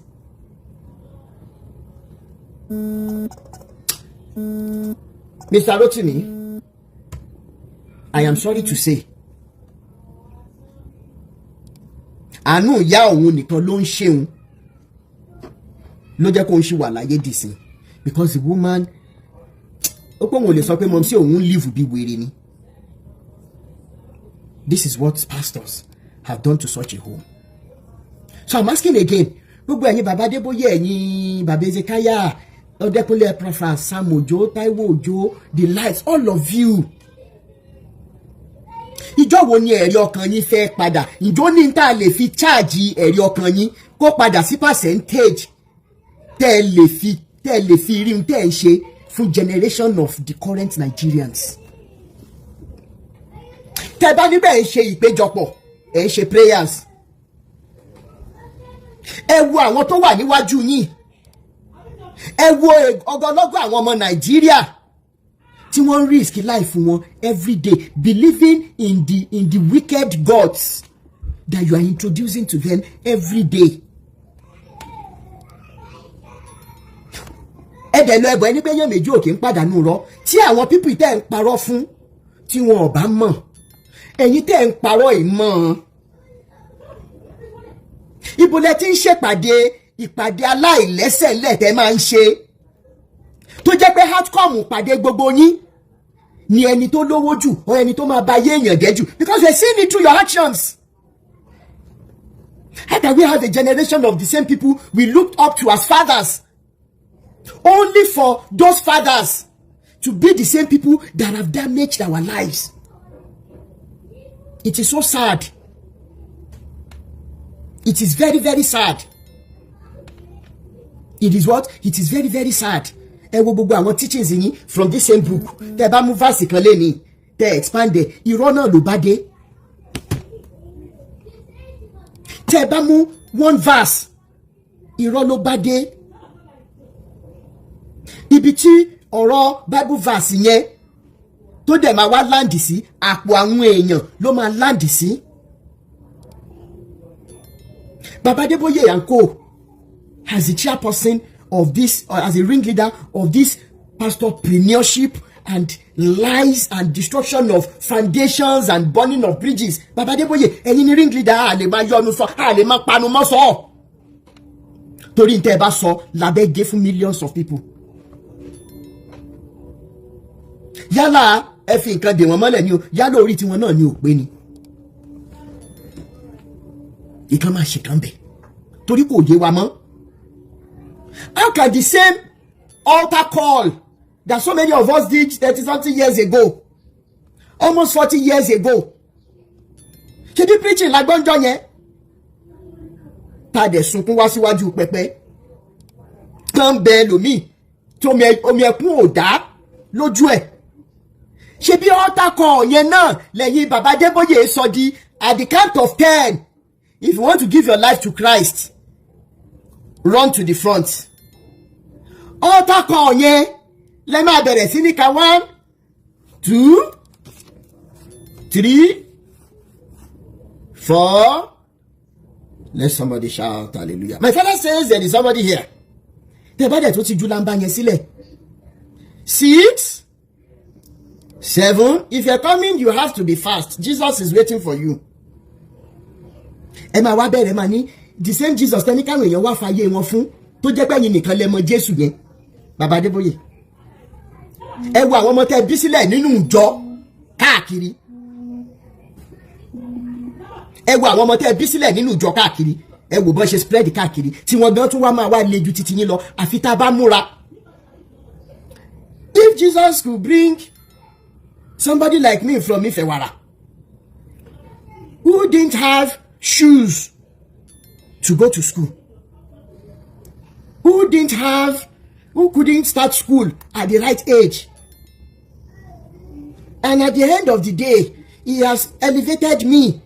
Mr. Rotimi, I am sorry to say, Àánú ìyá òun nìkan ló ń ṣeun, ló jẹ́ kó ń ṣì wà láyé dìsín, because the woman, ó pé òun ò lè sọ pé mumsy òun live bí wèrè ni. This is what pastors have done to such a home. So I'm asking again, gbogbo ẹ̀yin bàbá Adébóyè, ẹ̀yin bàbá Ezekiah, Ọdẹkùnlé Epaphras, Sam Ojo, Taiwo Ojo, the likes, all of you, ìjọ wo ni ẹ̀rí ọkàn yín fẹ́ padà? Ìjọ ní tá a lè fi charge ẹ̀rí ọkàn yín kó padà sí percentage tẹ́ ẹ lè fi rí ohun tẹ́ ẹ ń ṣe fún generation of the current Nigerians? Tẹ́ bá níbẹ̀ ń ṣe ìpéjọpọ̀, ẹ̀ ń ṣe prayers, ẹ wo àwọn tó wà níwájú yín, ẹ wo ọgọlọ́gọ̀ àwọn ọmọ Nàìjíríà tí wọ́n ń risk life wọn every day, believing in the wicked gods that you are introducing to them every day. Ẹ dẹ̀ lọ ẹbọ ẹni pé yẹn méjì òkè ń pàdánù rọ tí àwọn people tẹ́ ń parọ́ fún tí wọn ò bá mọ̀. Ẹ̀yin tẹ́ ń parọ́ ìmọ̀, ibo lẹ ti ń ṣèpàdé, ìpàdé aláìlẹ́sẹ̀lẹ̀ tẹ́ máa ń ṣe, tó jẹ́ pé outcome pàdé gbogbo yín ni ẹni tó lówó jù or ẹni tó máa ba ayé èèyàn jẹ́ jù, because we are seeing it through your actions. How can we have a generation of the same people we looked up to as fathers, only for those fathers to be the same people that have damaged our lives? It is so sad. It is very, very sad. It is what? It is very, very sad. Ẹ wo gbogbo àwọn teachings yín from this same book. Tẹ bá mú verse kan lé, tẹ expand ẹ, irọ́ náà ló bá dé. Tẹ bá mú one verse, irọ́ ló bá dé. Ibi tí ọ̀rọ̀ Bible verse yẹn tó dẹ̀ máa wá land sí, àpò àwọn èèyàn ló máa land sí. Baba Adébóyè and co, as the chairperson of this, or as a ringleader of this pastorpreneurship and lies and destruction of foundations and burning of bridges, Baba Adébóyè, ẹ̀yin ni ringleader. A lè máa yọnu sọ, a lè máa panu mọ́ sọ, torí n tẹ́ ẹ bá sọ lábẹ́ gé fún millions of people. Yálà ẹ fi nǹkan dè wọ́n mọ́lẹ̀ ni o, yálà orí tiwọn náà ni ò pé ni, ìkan máa ṣe kan bẹ̀ torí kò yé wa mọ́. How can the same altar call that so many of us did 30 something years ago, almost 40 years ago, ṣe bí preaching lágbọ́njọ́ yẹn, tá a dẹ̀ sunkún wá síwájú pẹpẹ tán bẹ lòmíì tí omi ẹkún ò dá lójú ẹ̀, ṣe bí altar call yẹn náà lẹ́yìn bàbá Adébóyè sọ di at the count of 10, if you want to give your life to Christ, run to the front? Altar call yẹn lẹ máa bẹ̀rẹ̀ sí ní ka 1, 2, 3, 4. Let somebody shout hallelujah. My father says there is somebody here. Tẹ bá dẹ̀ tó ti ju lamba yẹn sílẹ̀, 6, 7, if you are coming, you have to be fast. Jesus is waiting for you. Ẹ máa wá bẹ̀rẹ̀, máa ní the same Jesus tẹ́ni káwọn èèyàn wá fàyè wọn fún, tó jẹ́ pé ẹ̀yin nìkan lẹ mọ̀ Jésù yẹn. Bàbá Adébóyè, ẹ wo àwọn ọmọ tẹ́ bí sílẹ̀ nínú ìjọ káàkiri. Ẹ wo àwọn ọmọ tẹ́ bí sílẹ̀ nínú ìjọ káàkiri. Ẹ wò bọ́n ṣe spread káàkiri, tí wọ́n gan tún wá máa wá le ju titi yín lọ, àfi tá a bá múra. If Jesus could bring somebody like me from Ifewara, who didn't have shoes to go to school, who couldn't start school at the right age, and at the end of the day, he has elevated me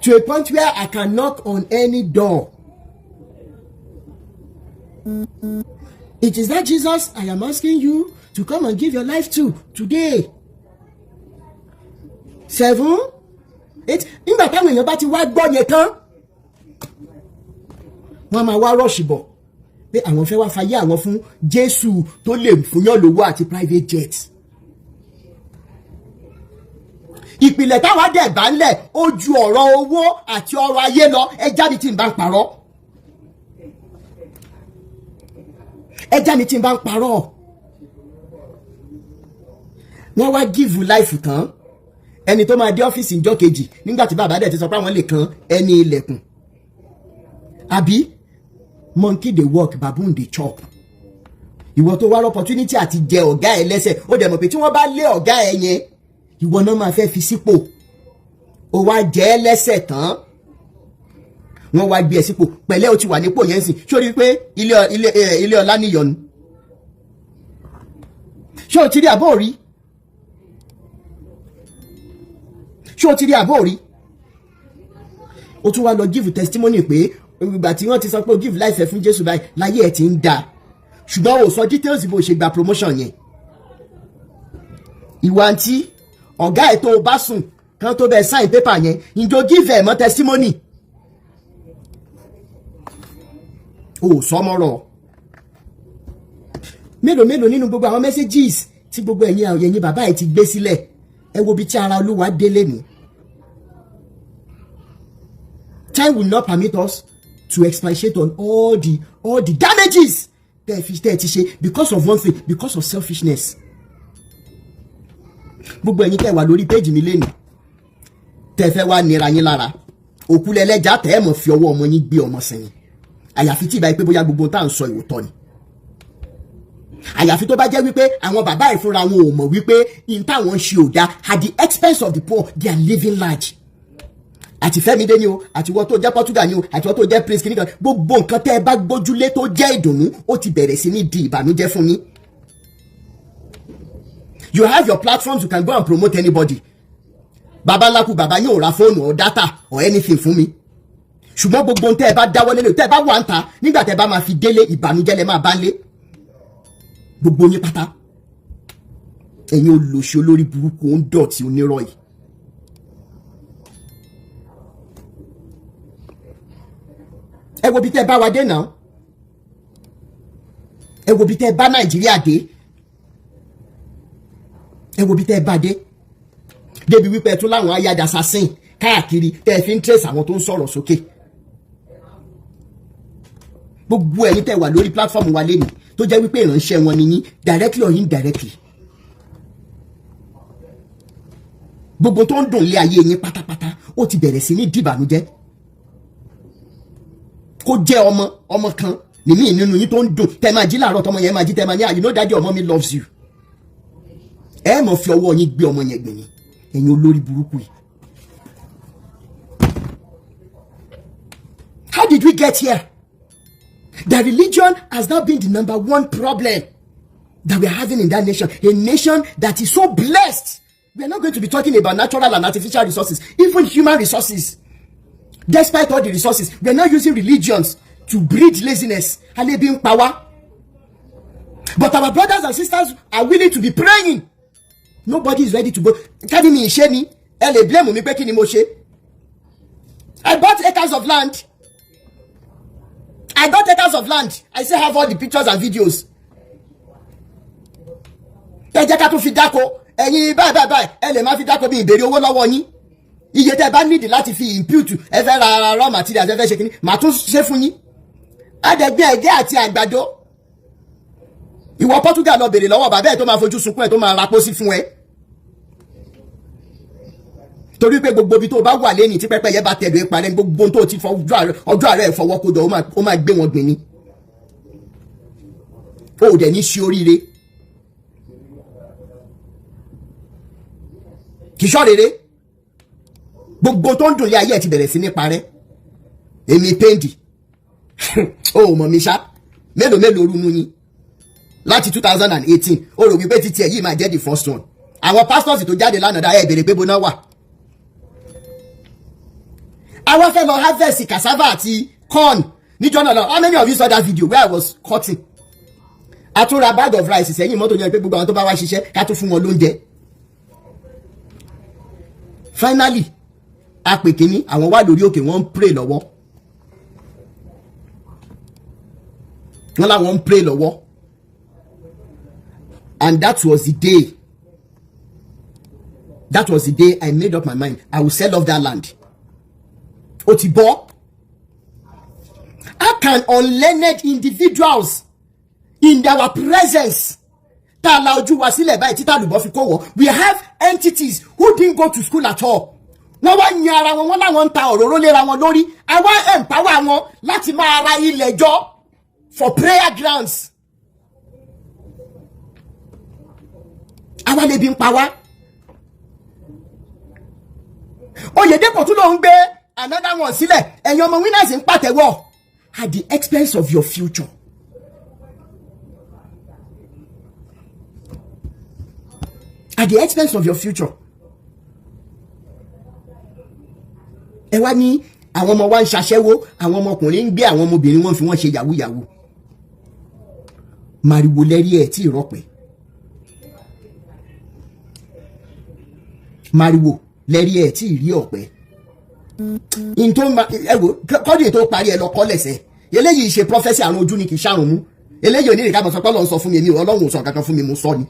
to a point where I can knock on any door. It is that Jesus I am asking you to come and give your life to today. 7, 8, nígbà táwọn èèyàn bá ti wá gbọ́ yẹn tán, wọ́n máa wá rush bọ̀ pé àwọn fẹ́ wá fayé àwọn fún Jésù tó lè fúnyàn lówó àti private jet. Ìpìlẹ̀ táwa dẹ̀ bá ń lẹ̀, ó ju ọ̀rọ̀ owó àti ọrọ̀ ayé lọ. Ẹ jáde tí n bá ń parọ́, ẹ já mi tí n bá ń parọ́. Wọ́n wá give life tán, ẹni tó máa dé ọ́fíìsì ìjọ́ kejì, nígbà tí bàbá dẹ̀ ti sọ pé àwọn lè kan ẹni ilẹ̀kùn àbí. Monkey dey work, baboon dey chop. Ìwọ tó wá opportunity àti jẹ ọ̀gá ẹ lẹ́sẹ̀, ó dẹ̀ mọ̀ pé tí wọ́n bá lé ọ̀gá ẹ yẹn, ìwọ náà máa fẹ́ fi sípò. Ó wá jẹ ẹ́ lẹ́sẹ̀ tán, wọ́n wá gbé ẹ sípò. Pẹ̀lẹ́, o ti wà nípò yẹn sìn. Sórí pé ilé ọlá níyọnu, ṣé o ti rí àbó rí? Ṣé o ti rí àbó rí? O tún wá lọ give testimony pé ìgbà tí wọ́n ti sọ pé o give life ẹ fún Jésù báyìí, láyé ẹ ti ń da, ṣùgbọ́n o sọ details bó ṣe gba promotion yẹn. Ìwà àǹtí ọ̀gá ẹ̀ tó o bá sùn kan tó bẹ sign paper yẹn, ǹjọ́ give ẹ̀ mọ́ testimony? O sọ mọ́rọ̀. Mélòó mélòó nínú gbogbo àwọn messages tí gbogbo ẹ̀yin bàbá ẹ̀ ti gbé sílẹ̀? Ẹ wo bí tí ara Olúwa délé ní. Time will not permit us to expatiate on all the damages tẹ́ ẹ fi tẹ́ ẹ ti ṣe because of one thing, because of selfishness. Gbogbo ẹ̀yin tẹ́ wà lórí péjì mi lẹ́nu, tẹ́ fẹ́ wá nira yín lára, òkú lẹ́lẹ́jà tẹ́ ẹ mọ̀ fi ọwọ́ ọmọ yín gbé ọmọ sẹ́yìn, àyàfi tí ìbá yìí pé bóyá gbogbo tá à ń sọ ìwòtọ́ ni, àyàfi tó bá jẹ́ wípé àwọn bàbá ìfúnra wọn ò mọ̀ wípé in táwọn ń ṣe ò dáa. At the expense of the poor, they are living large. Àti Fẹ́mi dé ni o, àti wọ́n tó jẹ́ Portugal ni o, àti wọ́n tó jẹ́ Prince kìnìkan, gbogbo nǹkan tẹ́ ẹ bá gbójúlé tó jẹ́ ìdùnnú, ó ti bẹ̀rẹ̀ sí ní di ìbànújẹ́ fún yín. You have your platforms, you can go and promote anybody. Babaláku bàbá yóò ra fóònù or data or anything fún mi, ṣùgbọ́n gbogbo tẹ́ ẹ bá dáwọ́ lélẹ̀, tẹ́ ẹ bá wà ń ta, nígbà tẹ́ ẹ bá máa fi délé, ìbànújẹ́ lẹ máa bá ń lé gbogbo yín pátá. Ẹ̀yin olòṣì, olórí burúkú, ń dọ̀tí, onírọ̀ yìí. Ẹ wo bí tẹ́ ẹ bá wa dé náà, ẹ wo bí tẹ́ ẹ bá Nàìjíríà dé, ẹ wo bí tẹ́ ẹ bá dé, débi wípé ẹ tún láwọn ayáda assassin káàkiri tẹ́ ẹ fi ń trace àwọn tó ń sọ̀rọ̀ sókè. Gbogbo ẹ̀yin tẹ́ wà lórí platform wa lẹ́nu, tó jẹ́ wípé ìránṣẹ́ wọn ni yín, directly or indirectly, gbogbo tó ń dùn lé ayé yín pátápátá, ó ti bẹ̀rẹ̀ sí ní dìbànújẹ́. Kó jẹ́ ọmọ ọmọ kan nìmí nínú yín tó ń dùn, tẹ́ máa jí láàárọ̀, tọmọ yẹn máa jí, tẹ́ máa ní, "You know daddy or mommy loves you." Ẹ mọ̀ fi ọwọ́ yín gbé ọmọ yẹn gbìyìn. Ẹ̀yin olórí burúkú yìí. How did we get here? The religion has now been the number one problem that we are having in that nation. A nation that is so blessed. We are not going to be talking about natural and artificial resources, even human resources. Despite all the resources, we are now using religions to breed laziness. Alebin power. But our brothers and sisters are willing to be praying. Nobody is ready to go. Kẹ́ni mi ṣe ni, ẹ lè blame mi pé kí ni mo ṣe. I bought acres of land. I got acres of land. I still have all the pictures and videos. Ẹ jẹ́ ká tún fi dáko. Ẹ̀yin báyìí báyìí báyìí, ẹ lè má fi dáko bí ìbéèrè owó lọ́wọ́ yín. Iye tẹ́ ẹ bá nídìí láti fi input, ẹ fẹ́ ra raw materials, ẹ fẹ́ ṣe kínní, màá tún ṣe fún yín. Adẹ̀gbẹ́ ẹ̀gẹ́ àti àgbàdo. Ìwọ Portugal, lọ bèrè lọ́wọ́ bàbá ẹ̀ tó máa fojú sunkún ẹ̀, tó máa ra pósí fún ẹ. Torí pé gbogbo ibi tó bá wà lẹ́yìn tí pẹ́pẹ́yẹ bá tẹ̀lé parẹ́, gbogbo ohun tó ti fọ ọjọ́ àárẹ̀ fọwọ́ kó jọ, ó máa gbé wọn gbìn ni. Ó dẹ̀ ní ṣe oríire. Kì í ṣọ́ rere. Gbogbo tó ń dùn lé ayé ẹ̀ ti bẹ̀rẹ̀ sí ní parẹ́. Èmi péǹdì, ó mọ̀ mi ṣá. Mélòó mélòó runú yín láti 2018? Ó rò wípé títí ẹ̀ yìí máa jẹ́ the first one. Àwọn pastors tó jáde lánàá dá, ẹ̀ béèrè pé bóná wà. Àwa fẹ́ lọ harvest cassava àti corn níjọ́ náà lọ. How many of you saw that video where I was cutting? A tún ra bag of rice sẹ́yìn mọ́tò yẹn pé gbogbo àwọn tó bá wá ṣiṣẹ́, ká tún fún wọn lóúnjẹ. Finally, a pè kínní, àwọn wà lórí òkè, wọ́n ń pray lọ́wọ́, wọ́n láwọn ń pray lọ́wọ́. And that was the day That was the day I made up my mind I will sell off that land. Ó ti bọ́. How can unlearned individuals in our presence, tá a la ojú wa sílẹ̀ báyìí, títà lùbọ́ fi kó wọ́? We have entities who didn't go to school at all. Wọ́n wá yan ara wọn, wọ́n láwọn ń ta òróró léra wọn lórí. Àwa empower wọn láti máa ra ilẹ̀ jọ for prayer grounds. Àwa lè bí ń pa wá. Oyèdèpọ̀ tún ló ń gbé another one sílẹ̀. Ẹ̀yin ọmọ winners ń pàtẹ́wọ́ at the expense of your future. At the expense of your future. Ẹ wá ní àwọn ọmọ wa ń ṣaṣẹ́wó, àwọn ọmọkùnrin ń gbé àwọn ọmọbìnrin, wọn fi wọ́n ṣe yahoo yahoo. Mariwo lẹ́rí ẹ̀ tí ìrọ́pẹ́. Mariwo lẹ́rí ẹ̀ tí ìrí ọ̀pẹ. Ntó ẹ wo kọ́dì tó parí ẹ lọ kọ́ lẹ̀sẹ̀. Eléyìí ṣe prophesy, àrùn ojú ni, kì í ṣàrùn mú. Eléyìí onírìíká mọ̀ sọ pé Ọlọ́run sọ fún mi, èmi Ọlọ́run ò sọ kankan fún mi, mo sọ ni.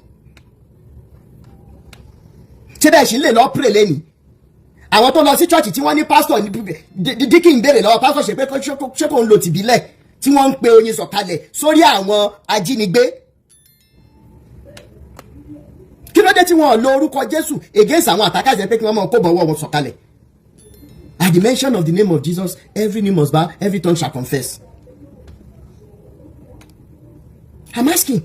Ṣé bẹ́ẹ̀ sì lè lọ pray lẹ́ni? Àwọn tó lọ sí church tí wọ́n ní pásítọ̀ díkì ń béèrè lọ́wọ́ pásítọ̀ ṣe pé ṣé kò ń lo tìbílẹ̀ tí wọ́n ń pe oyin sọ̀kalẹ̀ sórí àwọn ajínigbé. Kí ló dé tí wọ́n lo orúkọ Jésù against àwọn àtàkàṣe pé kí wọ́n máa kó bọ̀wọ́ wọn sọ̀kalẹ̀? At the mention of the name of Jesus, every knee must bow, every tongue shall confess. I'm asking.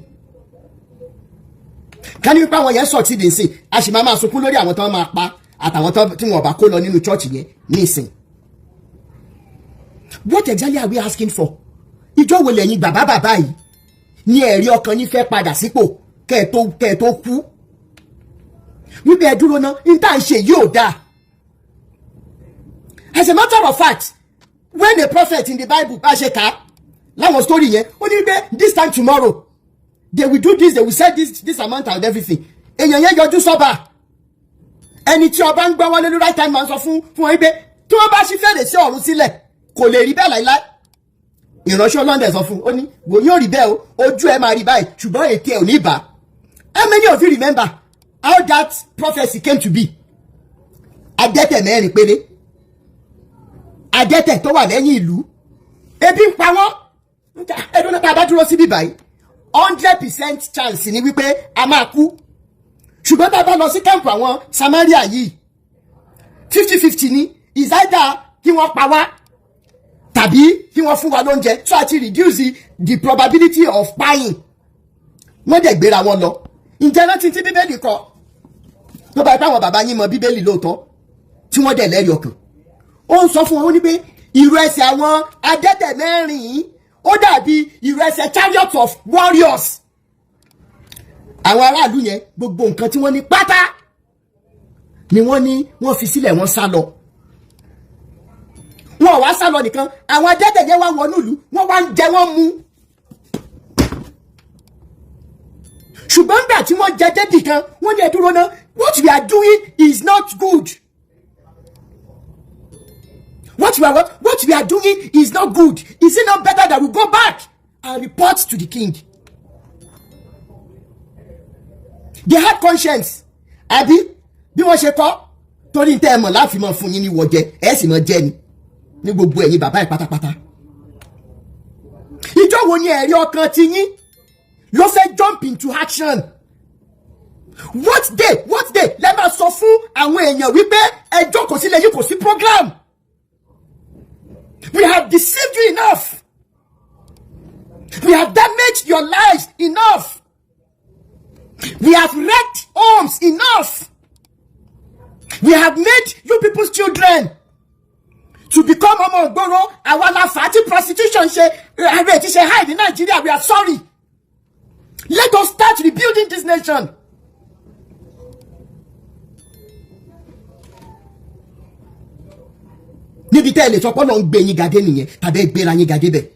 Ká ní wípé àwọn yẹn succeed nsìn, a sì máa máa sunkún lórí àwọn tó máa pa àtàwọn tí wọn bá kó lọ nínú church yẹn nísìn. What exactly are we asking for? Ìjọ wo lẹ́yìn bàbá bàbá yìí ní ẹ̀rí ọkàn yín fẹ́ padà sípò kẹ́ ẹ tó kú? Wípé ẹ dúró ná, n tá à ń ṣe yìí ò dáa. As a matter of fact, when a prophet in the Bible bá ṣe kà á láwọn story yẹn, ó ní pé this time tomorrow they will do this, they will sell this this amount and everything. Èèyàn yẹn yọjú sọ́ba. Ẹni tí ọba ń gbọ́ wọlé ní right time máa ń sọ fún wọn wípé tí wọ́n bá ṣí fèrèsé ọ̀run sílẹ̀, kò lè rí bẹ́ẹ̀ láíláí. Ìránṣẹ́ ọlọ́dẹ sọ fún ó ní wò yóò rí bẹ́ẹ̀ o, ojú ẹ máa rí báyìí, ṣùgbọ́n ètè ẹ̀ ò ní bá. How many of you remember how that prophecy came to be? Adẹ́tẹ̀ mẹ́rin péré, adẹ́tẹ̀ tó wà lẹ́yìn ìlú, ebi ń pa wọ́n. Ẹdún náà, tá a bá dúró síbí báyìí, 100% chance ni wípé a máa kú, ṣùgbọ́n tá a bá lọ sí camp àwọn Samaria yìí, 50-50 ni, is either kí wọ́n pa wá tàbí kí wọ́n fún wa lóúnjẹ, so àti reduce the probability of dying. Wọ́n dẹ̀ gbéra wọn lọ. Ǹjẹ́ rántí tí Bíbélì kọ tó bá yẹ pé àwọn bàbá yín mọ Bíbélì lóòótọ́, tí wọ́n dẹ̀ lẹ́rìí ọkàn? Ó ń sọ fún wọn, ó ní pé ìrù ẹsẹ̀ àwọn adẹ́tẹ̀ mẹ́rin yìí, ó dàbí ìrù ẹsẹ̀ chariot of warriors. Àwọn aráàlú yẹn, gbogbo nǹkan tí wọ́n ní pátá ni wọ́n ní wọ́n fi sílẹ̀, wọ́n sá lọ. Wọn ò wá sá lọ nìkan, àwọn adẹ́tẹ̀ yẹn wá wọnú ìlú, wọ́n wá ń jẹ, wọ́n mu. Ṣùgbọ́n nígbà tí wọ́n jẹ débì kan, wọ́n ní ẹ dúró ná, what we are doing is not good. What we are doing is not good. Is it not better that we go back and report to the king? They had conscience. Àbí bí wọ́n ṣe kọ́, torí tẹ́ ẹ mọ̀ láàfin mọ̀ fún yín ní wọ́jẹ, ẹ sì mọ̀ jẹ́ ni ní gbogbo ẹ̀yin bàbá ẹ̀ pátápátá. Ìjọ wo ni ẹ̀rí ọkàn ti yín ló fẹ́ jump into action? What day, what day lẹ́ máa sọ fún àwọn èèyàn wípé ẹ jókòó sílẹ̀ yìí, kò sí program? We have deceived you enough. We have damaged your lives enough. We have wrecked homes enough. We have made you people's children to become ọmọ ògbóró. Àwa la fà á tí prostitution ṣe rate ṣe high ní Nigeria. We are sorry. Let us start rebuilding this nation. Níbi tẹ́ ẹ lè sọ pé Ọlọ́run gbé yín gadé nìyẹn, tàbí ẹ gbéra yín gadé bẹ́ẹ̀.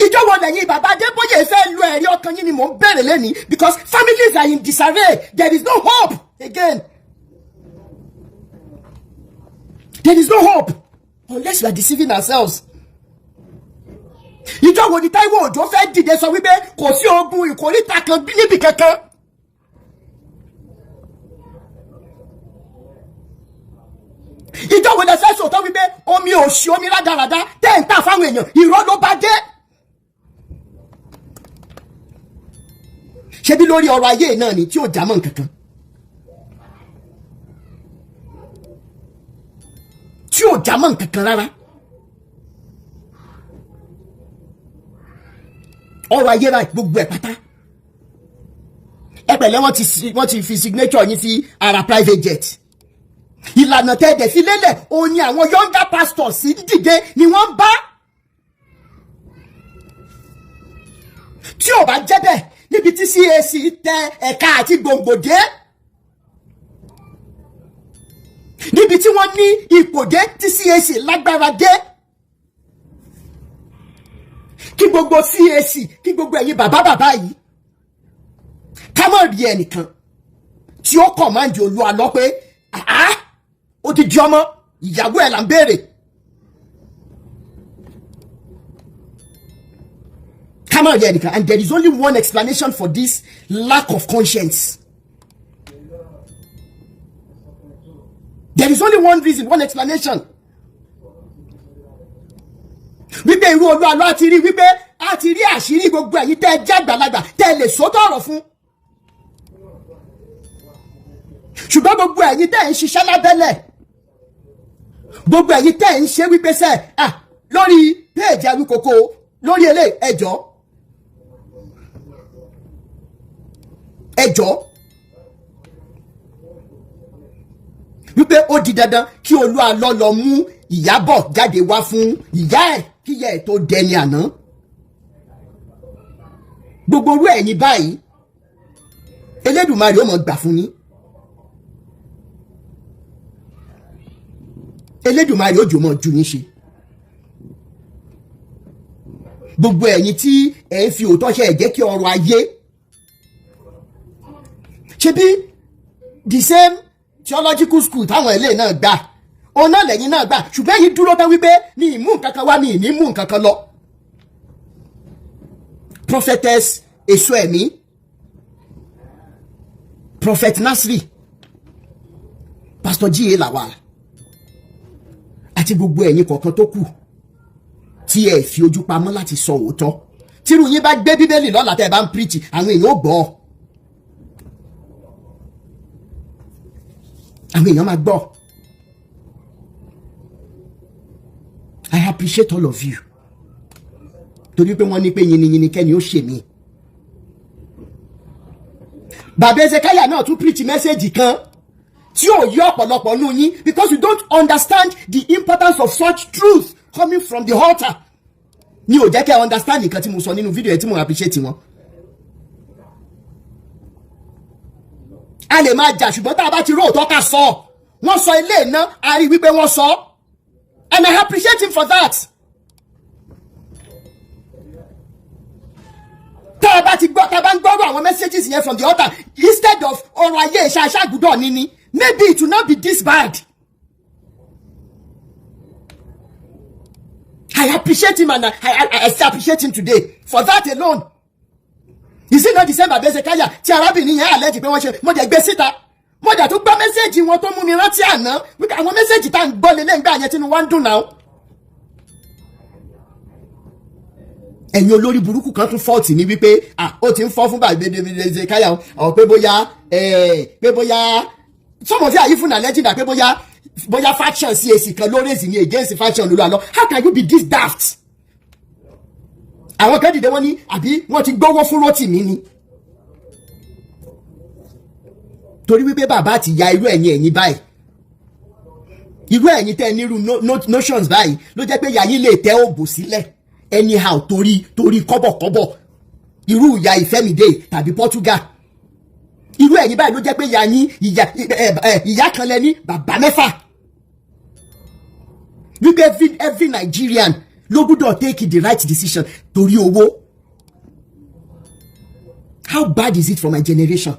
Ìjọ wo lẹ́yìn bàbá Adébóyè fẹ́ lu ẹ̀rí ọkàn yín ni mò ń bẹ̀rẹ̀ lẹ́ni, because families are in disarray. There is no hope again. There is no hope unless we are deceiving ourselves. Ìjọ wo ni Táíwò Òjó fẹ́ dìde sọ wípé kò sí ogun ìkóríta kan níbi kankan? Omi òṣì, omi rádaràda tẹ́ ń tà fáwọn èèyàn, irọ́ ló bá dé. Ṣebí lórí ọrọ̀ ayé náà ni tí ò já mọ́ nǹkankan, tí ò já mọ́ nǹkankan rárá. Ọrọ̀ ayé báyìí, gbogbo ẹ̀ pátá, ẹ pẹ̀lẹ́, wọ́n ti fi signature yín sí ara private jet. Ìlànà tẹ́ẹ̀dẹ̀ fi lélẹ̀ òun ni àwọn younger pastors sì ń dìde ni wọ́n bá. Tí ò bá jẹ́ bẹ́ẹ̀, níbi tí CAC tẹ ẹ̀ka àti gbòǹgbò dé, níbi tí wọ́n ní ipò dé, tí CAC lágbára dé, kí gbogbo CAC, kí gbogbo ẹ̀yin bàbá bàbá yìí, ká má rí ẹnìkan tí ó kọ̀máǹdì Olúwa lọ pé àá ó ti di ọmọ ìyàwó ẹ̀ là ń béèrè. Ká má rí ẹnìkan. And there is only one explanation for this lack of conscience. There is only one reason, one explanation. Wípé irú Olúwa lọ ti rí wípé a ti rí àṣírí gbogbo ẹ̀yin tẹ́ ẹ jẹ́ àgbàlagbà tẹ́ ẹ lè sótọ́ ọ̀rọ̀ fún. Ṣùgbọ́n gbogbo ẹ̀yin tẹ́ ẹ ń ṣiṣẹ́ lábẹ́lẹ̀, gbogbo ẹ̀yin tẹ́ ẹ ń ṣe wípé sẹ́ ah lórí péèjì Awíkókó lórí eléyìí, ẹjọ́ ẹjọ́ wípé ó di dandan kí Olúwa lọ lọ mú Ìyábọ̀ jáde wá fún ìyá ẹ̀ kí ìyá ẹ̀ tó dẹni àná. Gbogbo orú ẹ̀yin báyìí, Elédùmarè ó mọ̀ gbà fún yín. Elédùmarè ó jò mọ̀ ju yín ṣe. Gbogbo ẹ̀yin tí ẹ̀ ń fi òótọ́ ṣe, ẹ̀ jẹ́ kí ọrọ̀ ayé ṣe bí the same theological school táwọn ilé náà gbà, òun náà lẹ́yìn náà gbà, ṣùgbọ́n ẹ̀yin dúró tán wípé ní ìmú nǹkan kan wá, ní ìní mú nǹkan kan lọ. Prophetess Èso Ẹ̀mí, Prophet Nasri, Pastor G.A. Lawal àti gbogbo ẹ̀yin kọ̀ọ̀kan tó kù tí ẹ fi ojú pamọ́ láti sọ òótọ́. Tírú yín bá gbé Bíbélì lọ́la tẹ́ ẹ bá ń píríìtì, àwọn èèyàn ò gbọ́, àwọn èèyàn máa gbọ́. I appreciate all of you torí pé wọ́n ní pé yinyinyin kẹ́ni ó ṣe mí. Bàbá Ezekiah náà tún preach message kan tí ò yí ọ̀pọ̀lọpọ̀ nù yín because you don't understand the importance of such truth coming from the altar. Ni ò jẹ́ kẹ́ ẹ understand nǹkan tí mo sọ nínú fídíò yẹn tí mo appreciate wọn. A lè máa jà, ṣùgbọ́n tá a bá ti róòtọ́ ká sọ. Wọ́n sọ ilé iná, a rí wípé wọ́n sọ, and I appreciate him for that. Tá a bá ti gbọ́, tá a bá ń gbọ́rọ̀ àwọn messages yẹn from the altar instead of ọrọ̀ ayé ìṣàṣàgùdọ̀ níní, maybe it will not be this bad. I appreciate him and I still appreciate him today for that alone. Is it not the same Baba Ezekiah tí arábìnrin yẹn àlẹ́jì pé wọ́n ṣe? Mo dẹ̀ gbé síta, mo dẹ̀ tún gbọ́ message wọn tó mú mi rántí àná wípé àwọn message tá à ń gbọ́ lélẹ́ ńgbà yẹn tínú wa ń dùn náà. Ẹ̀yin olórí burúkú kan tún fọ́ọ̀tì ní wípé ó ti ń fọ́ fún Baba Ezekiah ọ̀ pé bóyá pé bóyá some of you are even alleging that pé bóyá faction CAC kan ló raise ní against faction lórí àlọ́. How can you be this daft? Àwọn kan dìde, wọ́n ní àbí wọ́n ti gbówó fún Rótìmí ni, torí wípé bàbá àti ìyá irú ẹ̀yin báyìí, irú ẹ̀yin tẹ́ nírú notions báyìí ló jẹ́ pé ìyá yín lè tẹ́ òbò sílẹ̀ anyhow torí kọ́bọ̀kọ́bọ̀, irú ìyá Ìfẹ́mídé tàbí Portugal. Irú ẹ̀yin báyìí ló jẹ́ pé ìyá yín, ìyá kan lẹ ní, bàbá mẹ́fà, wípé every Nigerian ló gbúdọ̀ take the right decision torí owó. How bad is it for my generation?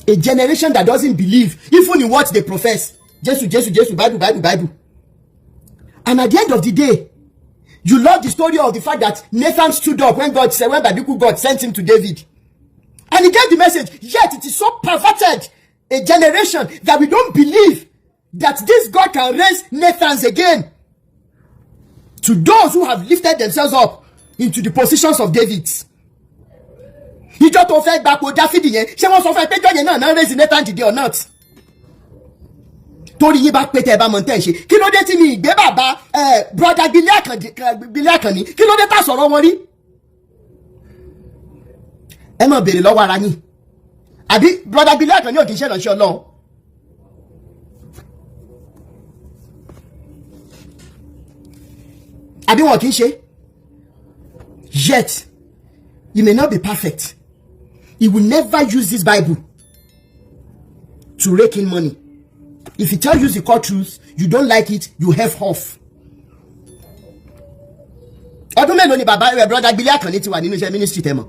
A generation that doesn't believe even in what they profess. Jesu, Jesu, Jesu, Bible, Bible, Bible. And at the end of the day, you love the story of the fact that Nathan stood up when God said, when biblical God sent him to David. And he gave the message. Yet it is so perverted a generation that we don't believe. that this God can raise Nathans again to those who have lifted themselves up into the positions of David. Ìjọ tó fẹ́ gbapò Dáfídì yẹn, ṣé wọ́n sọ fún ẹ pé jọ́ yẹn náà náà raise Nathan dìde or not? Torí yín bá pé, tẹ́ ẹ bá mọ̀ tẹ́ ẹ ṣe, kí ló dé tí mi ìgbé bàbá ẹ, brother Gbélé Àkànní? Kí ló dé tá sọ̀rọ̀ wọn rí? Ẹ má béèrè lọ́wọ́ ara yín. Àbí brother Gbélé Àkànní ò kì í ṣe ìránṣẹ́ Ọlọ́run? Àbí wọn kì í ṣe? Yet you may not be perfect. He will never use this Bible to rake in money. If he tell you the core truth, you don't like it, you have off. Ọdún mélòó ni bàbá rẹ, brother Gbélé Àkànní, ti wà nínú iṣẹ́ ministry tẹ́ mọ̀?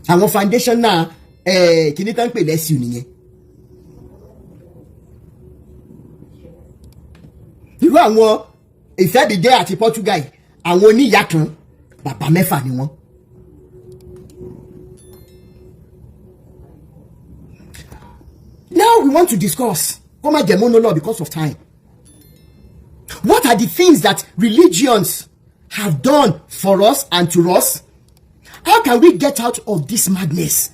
Àwọn foundation náà, kìíní tán ń pè lẹ́sìn nìyẹn. Irú àwọn Ìfẹ́dìdé àti Portugal, àwọn oníyà kan, bàbá mẹ́fà ni wọ́n. Now we want to discuss, kó má jẹ́ monologue because of time. What are the things that religions have done for us and to us? How can we get out of this madness?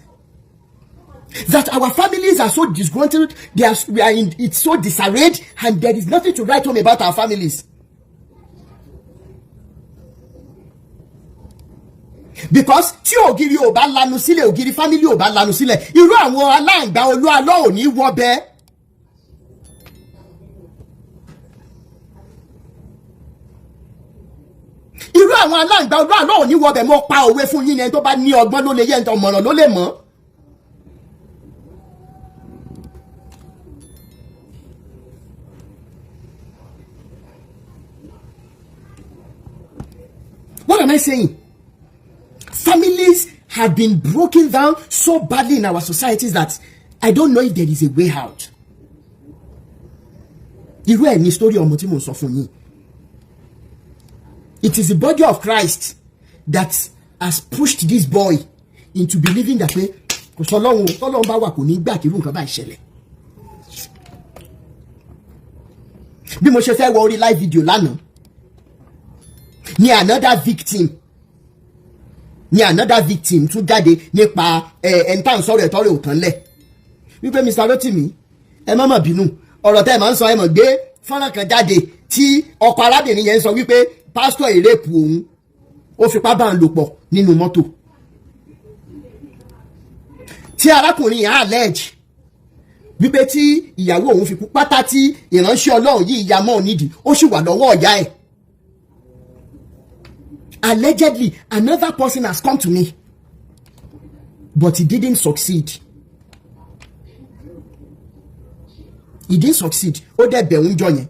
That our families are so disgruntled, they are, we are in, it's so disarrayed, and there is nothing to write home about our families. Because tí ògiri ò bá lanu sílẹ̀, ògiri family ò bá lanu sílẹ̀, irú àwọn aláǹgbá olú alọ́ ò ní wọ́ bẹ́ẹ̀. Irú àwọn aláǹgbá olú alọ́ ò ní wọ́ bẹ́ẹ̀. Mo pa òwe fún yín ni. Ẹni tó bá ní ọgbọ́n ló lè yẹ, ẹni tó mọ̀ràn ló lè mọ̀. What am I saying? Families have been broken down so badly in our societies that I don't know if there is a way out. Irú ẹ̀ ní story ọmọ tí mo ń sọ fún yín. It is the body of Christ that has pushed this boy into believing that pé kò sọ Ọlọ́run, tọ́lọ́run bá wà, kò ní gbà kí irú nǹkan báyìí ṣẹlẹ̀. Bí mo ṣe fẹ́ wọ orí live video lánàá ni another victim tún jáde nípa ẹni tá à ń sọ̀rọ̀ ẹ̀tọ́ rẹ̀ ò tán lẹ̀, wípé, "Mr. Rotimi, ẹ má mà bínú, ọ̀rọ̀ tẹ́ ẹ máa ń sọ, ẹ mọ̀ gbé fọ́nrán kan jáde tí ọkọ arábìnrin yẹn ń sọ wípé pásítọ̀ rape òun, ó fipá bá ń lò pọ̀ nínú mọ́tò," tí arákùnrin yẹn allege wípé tí ìyàwó òun fi kú pátá tí ìránṣẹ́ Ọlọ́run yìí ya mọ́ òun nídìí, ó sì wà lọ́wọ́ ọ̀yá ẹ̀. Allegedly, another person has come to me, but he didn't succeed. He didn't succeed. Ó dẹ̀ bẹ̀ ń jọ yẹn.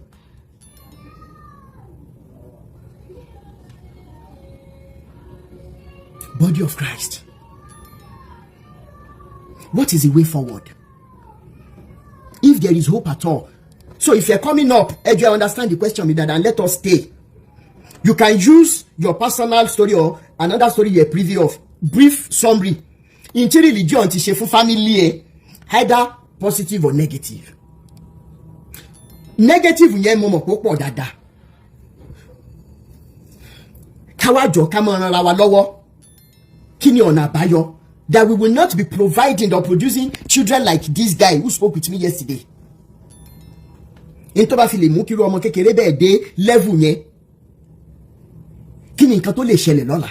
Body of Christ, what is the way forward, if there is hope at all? So if you're coming up, ẹ jọ̀ọ́, understand the question mi dada and let us stay. You can use your personal story or another story you're privy of. Brief summary n tí religion ti ṣe fún family ẹ, either positive or negative. Negative yẹn, mo mọ̀ pé ó pọ̀ dáadáa. Káwá jọ ká máa ran ara wa lọ́wọ́. Kí ni ọ̀nà àbáyọ that we will not be providing or producing children like this guy who spoke with me yesterday? N tó bá fi lè mú kírú ọmọ kékeré bẹ́ẹ̀ dé level yẹn, kí ni nǹkan tó lè ṣẹlẹ̀ lọ́la?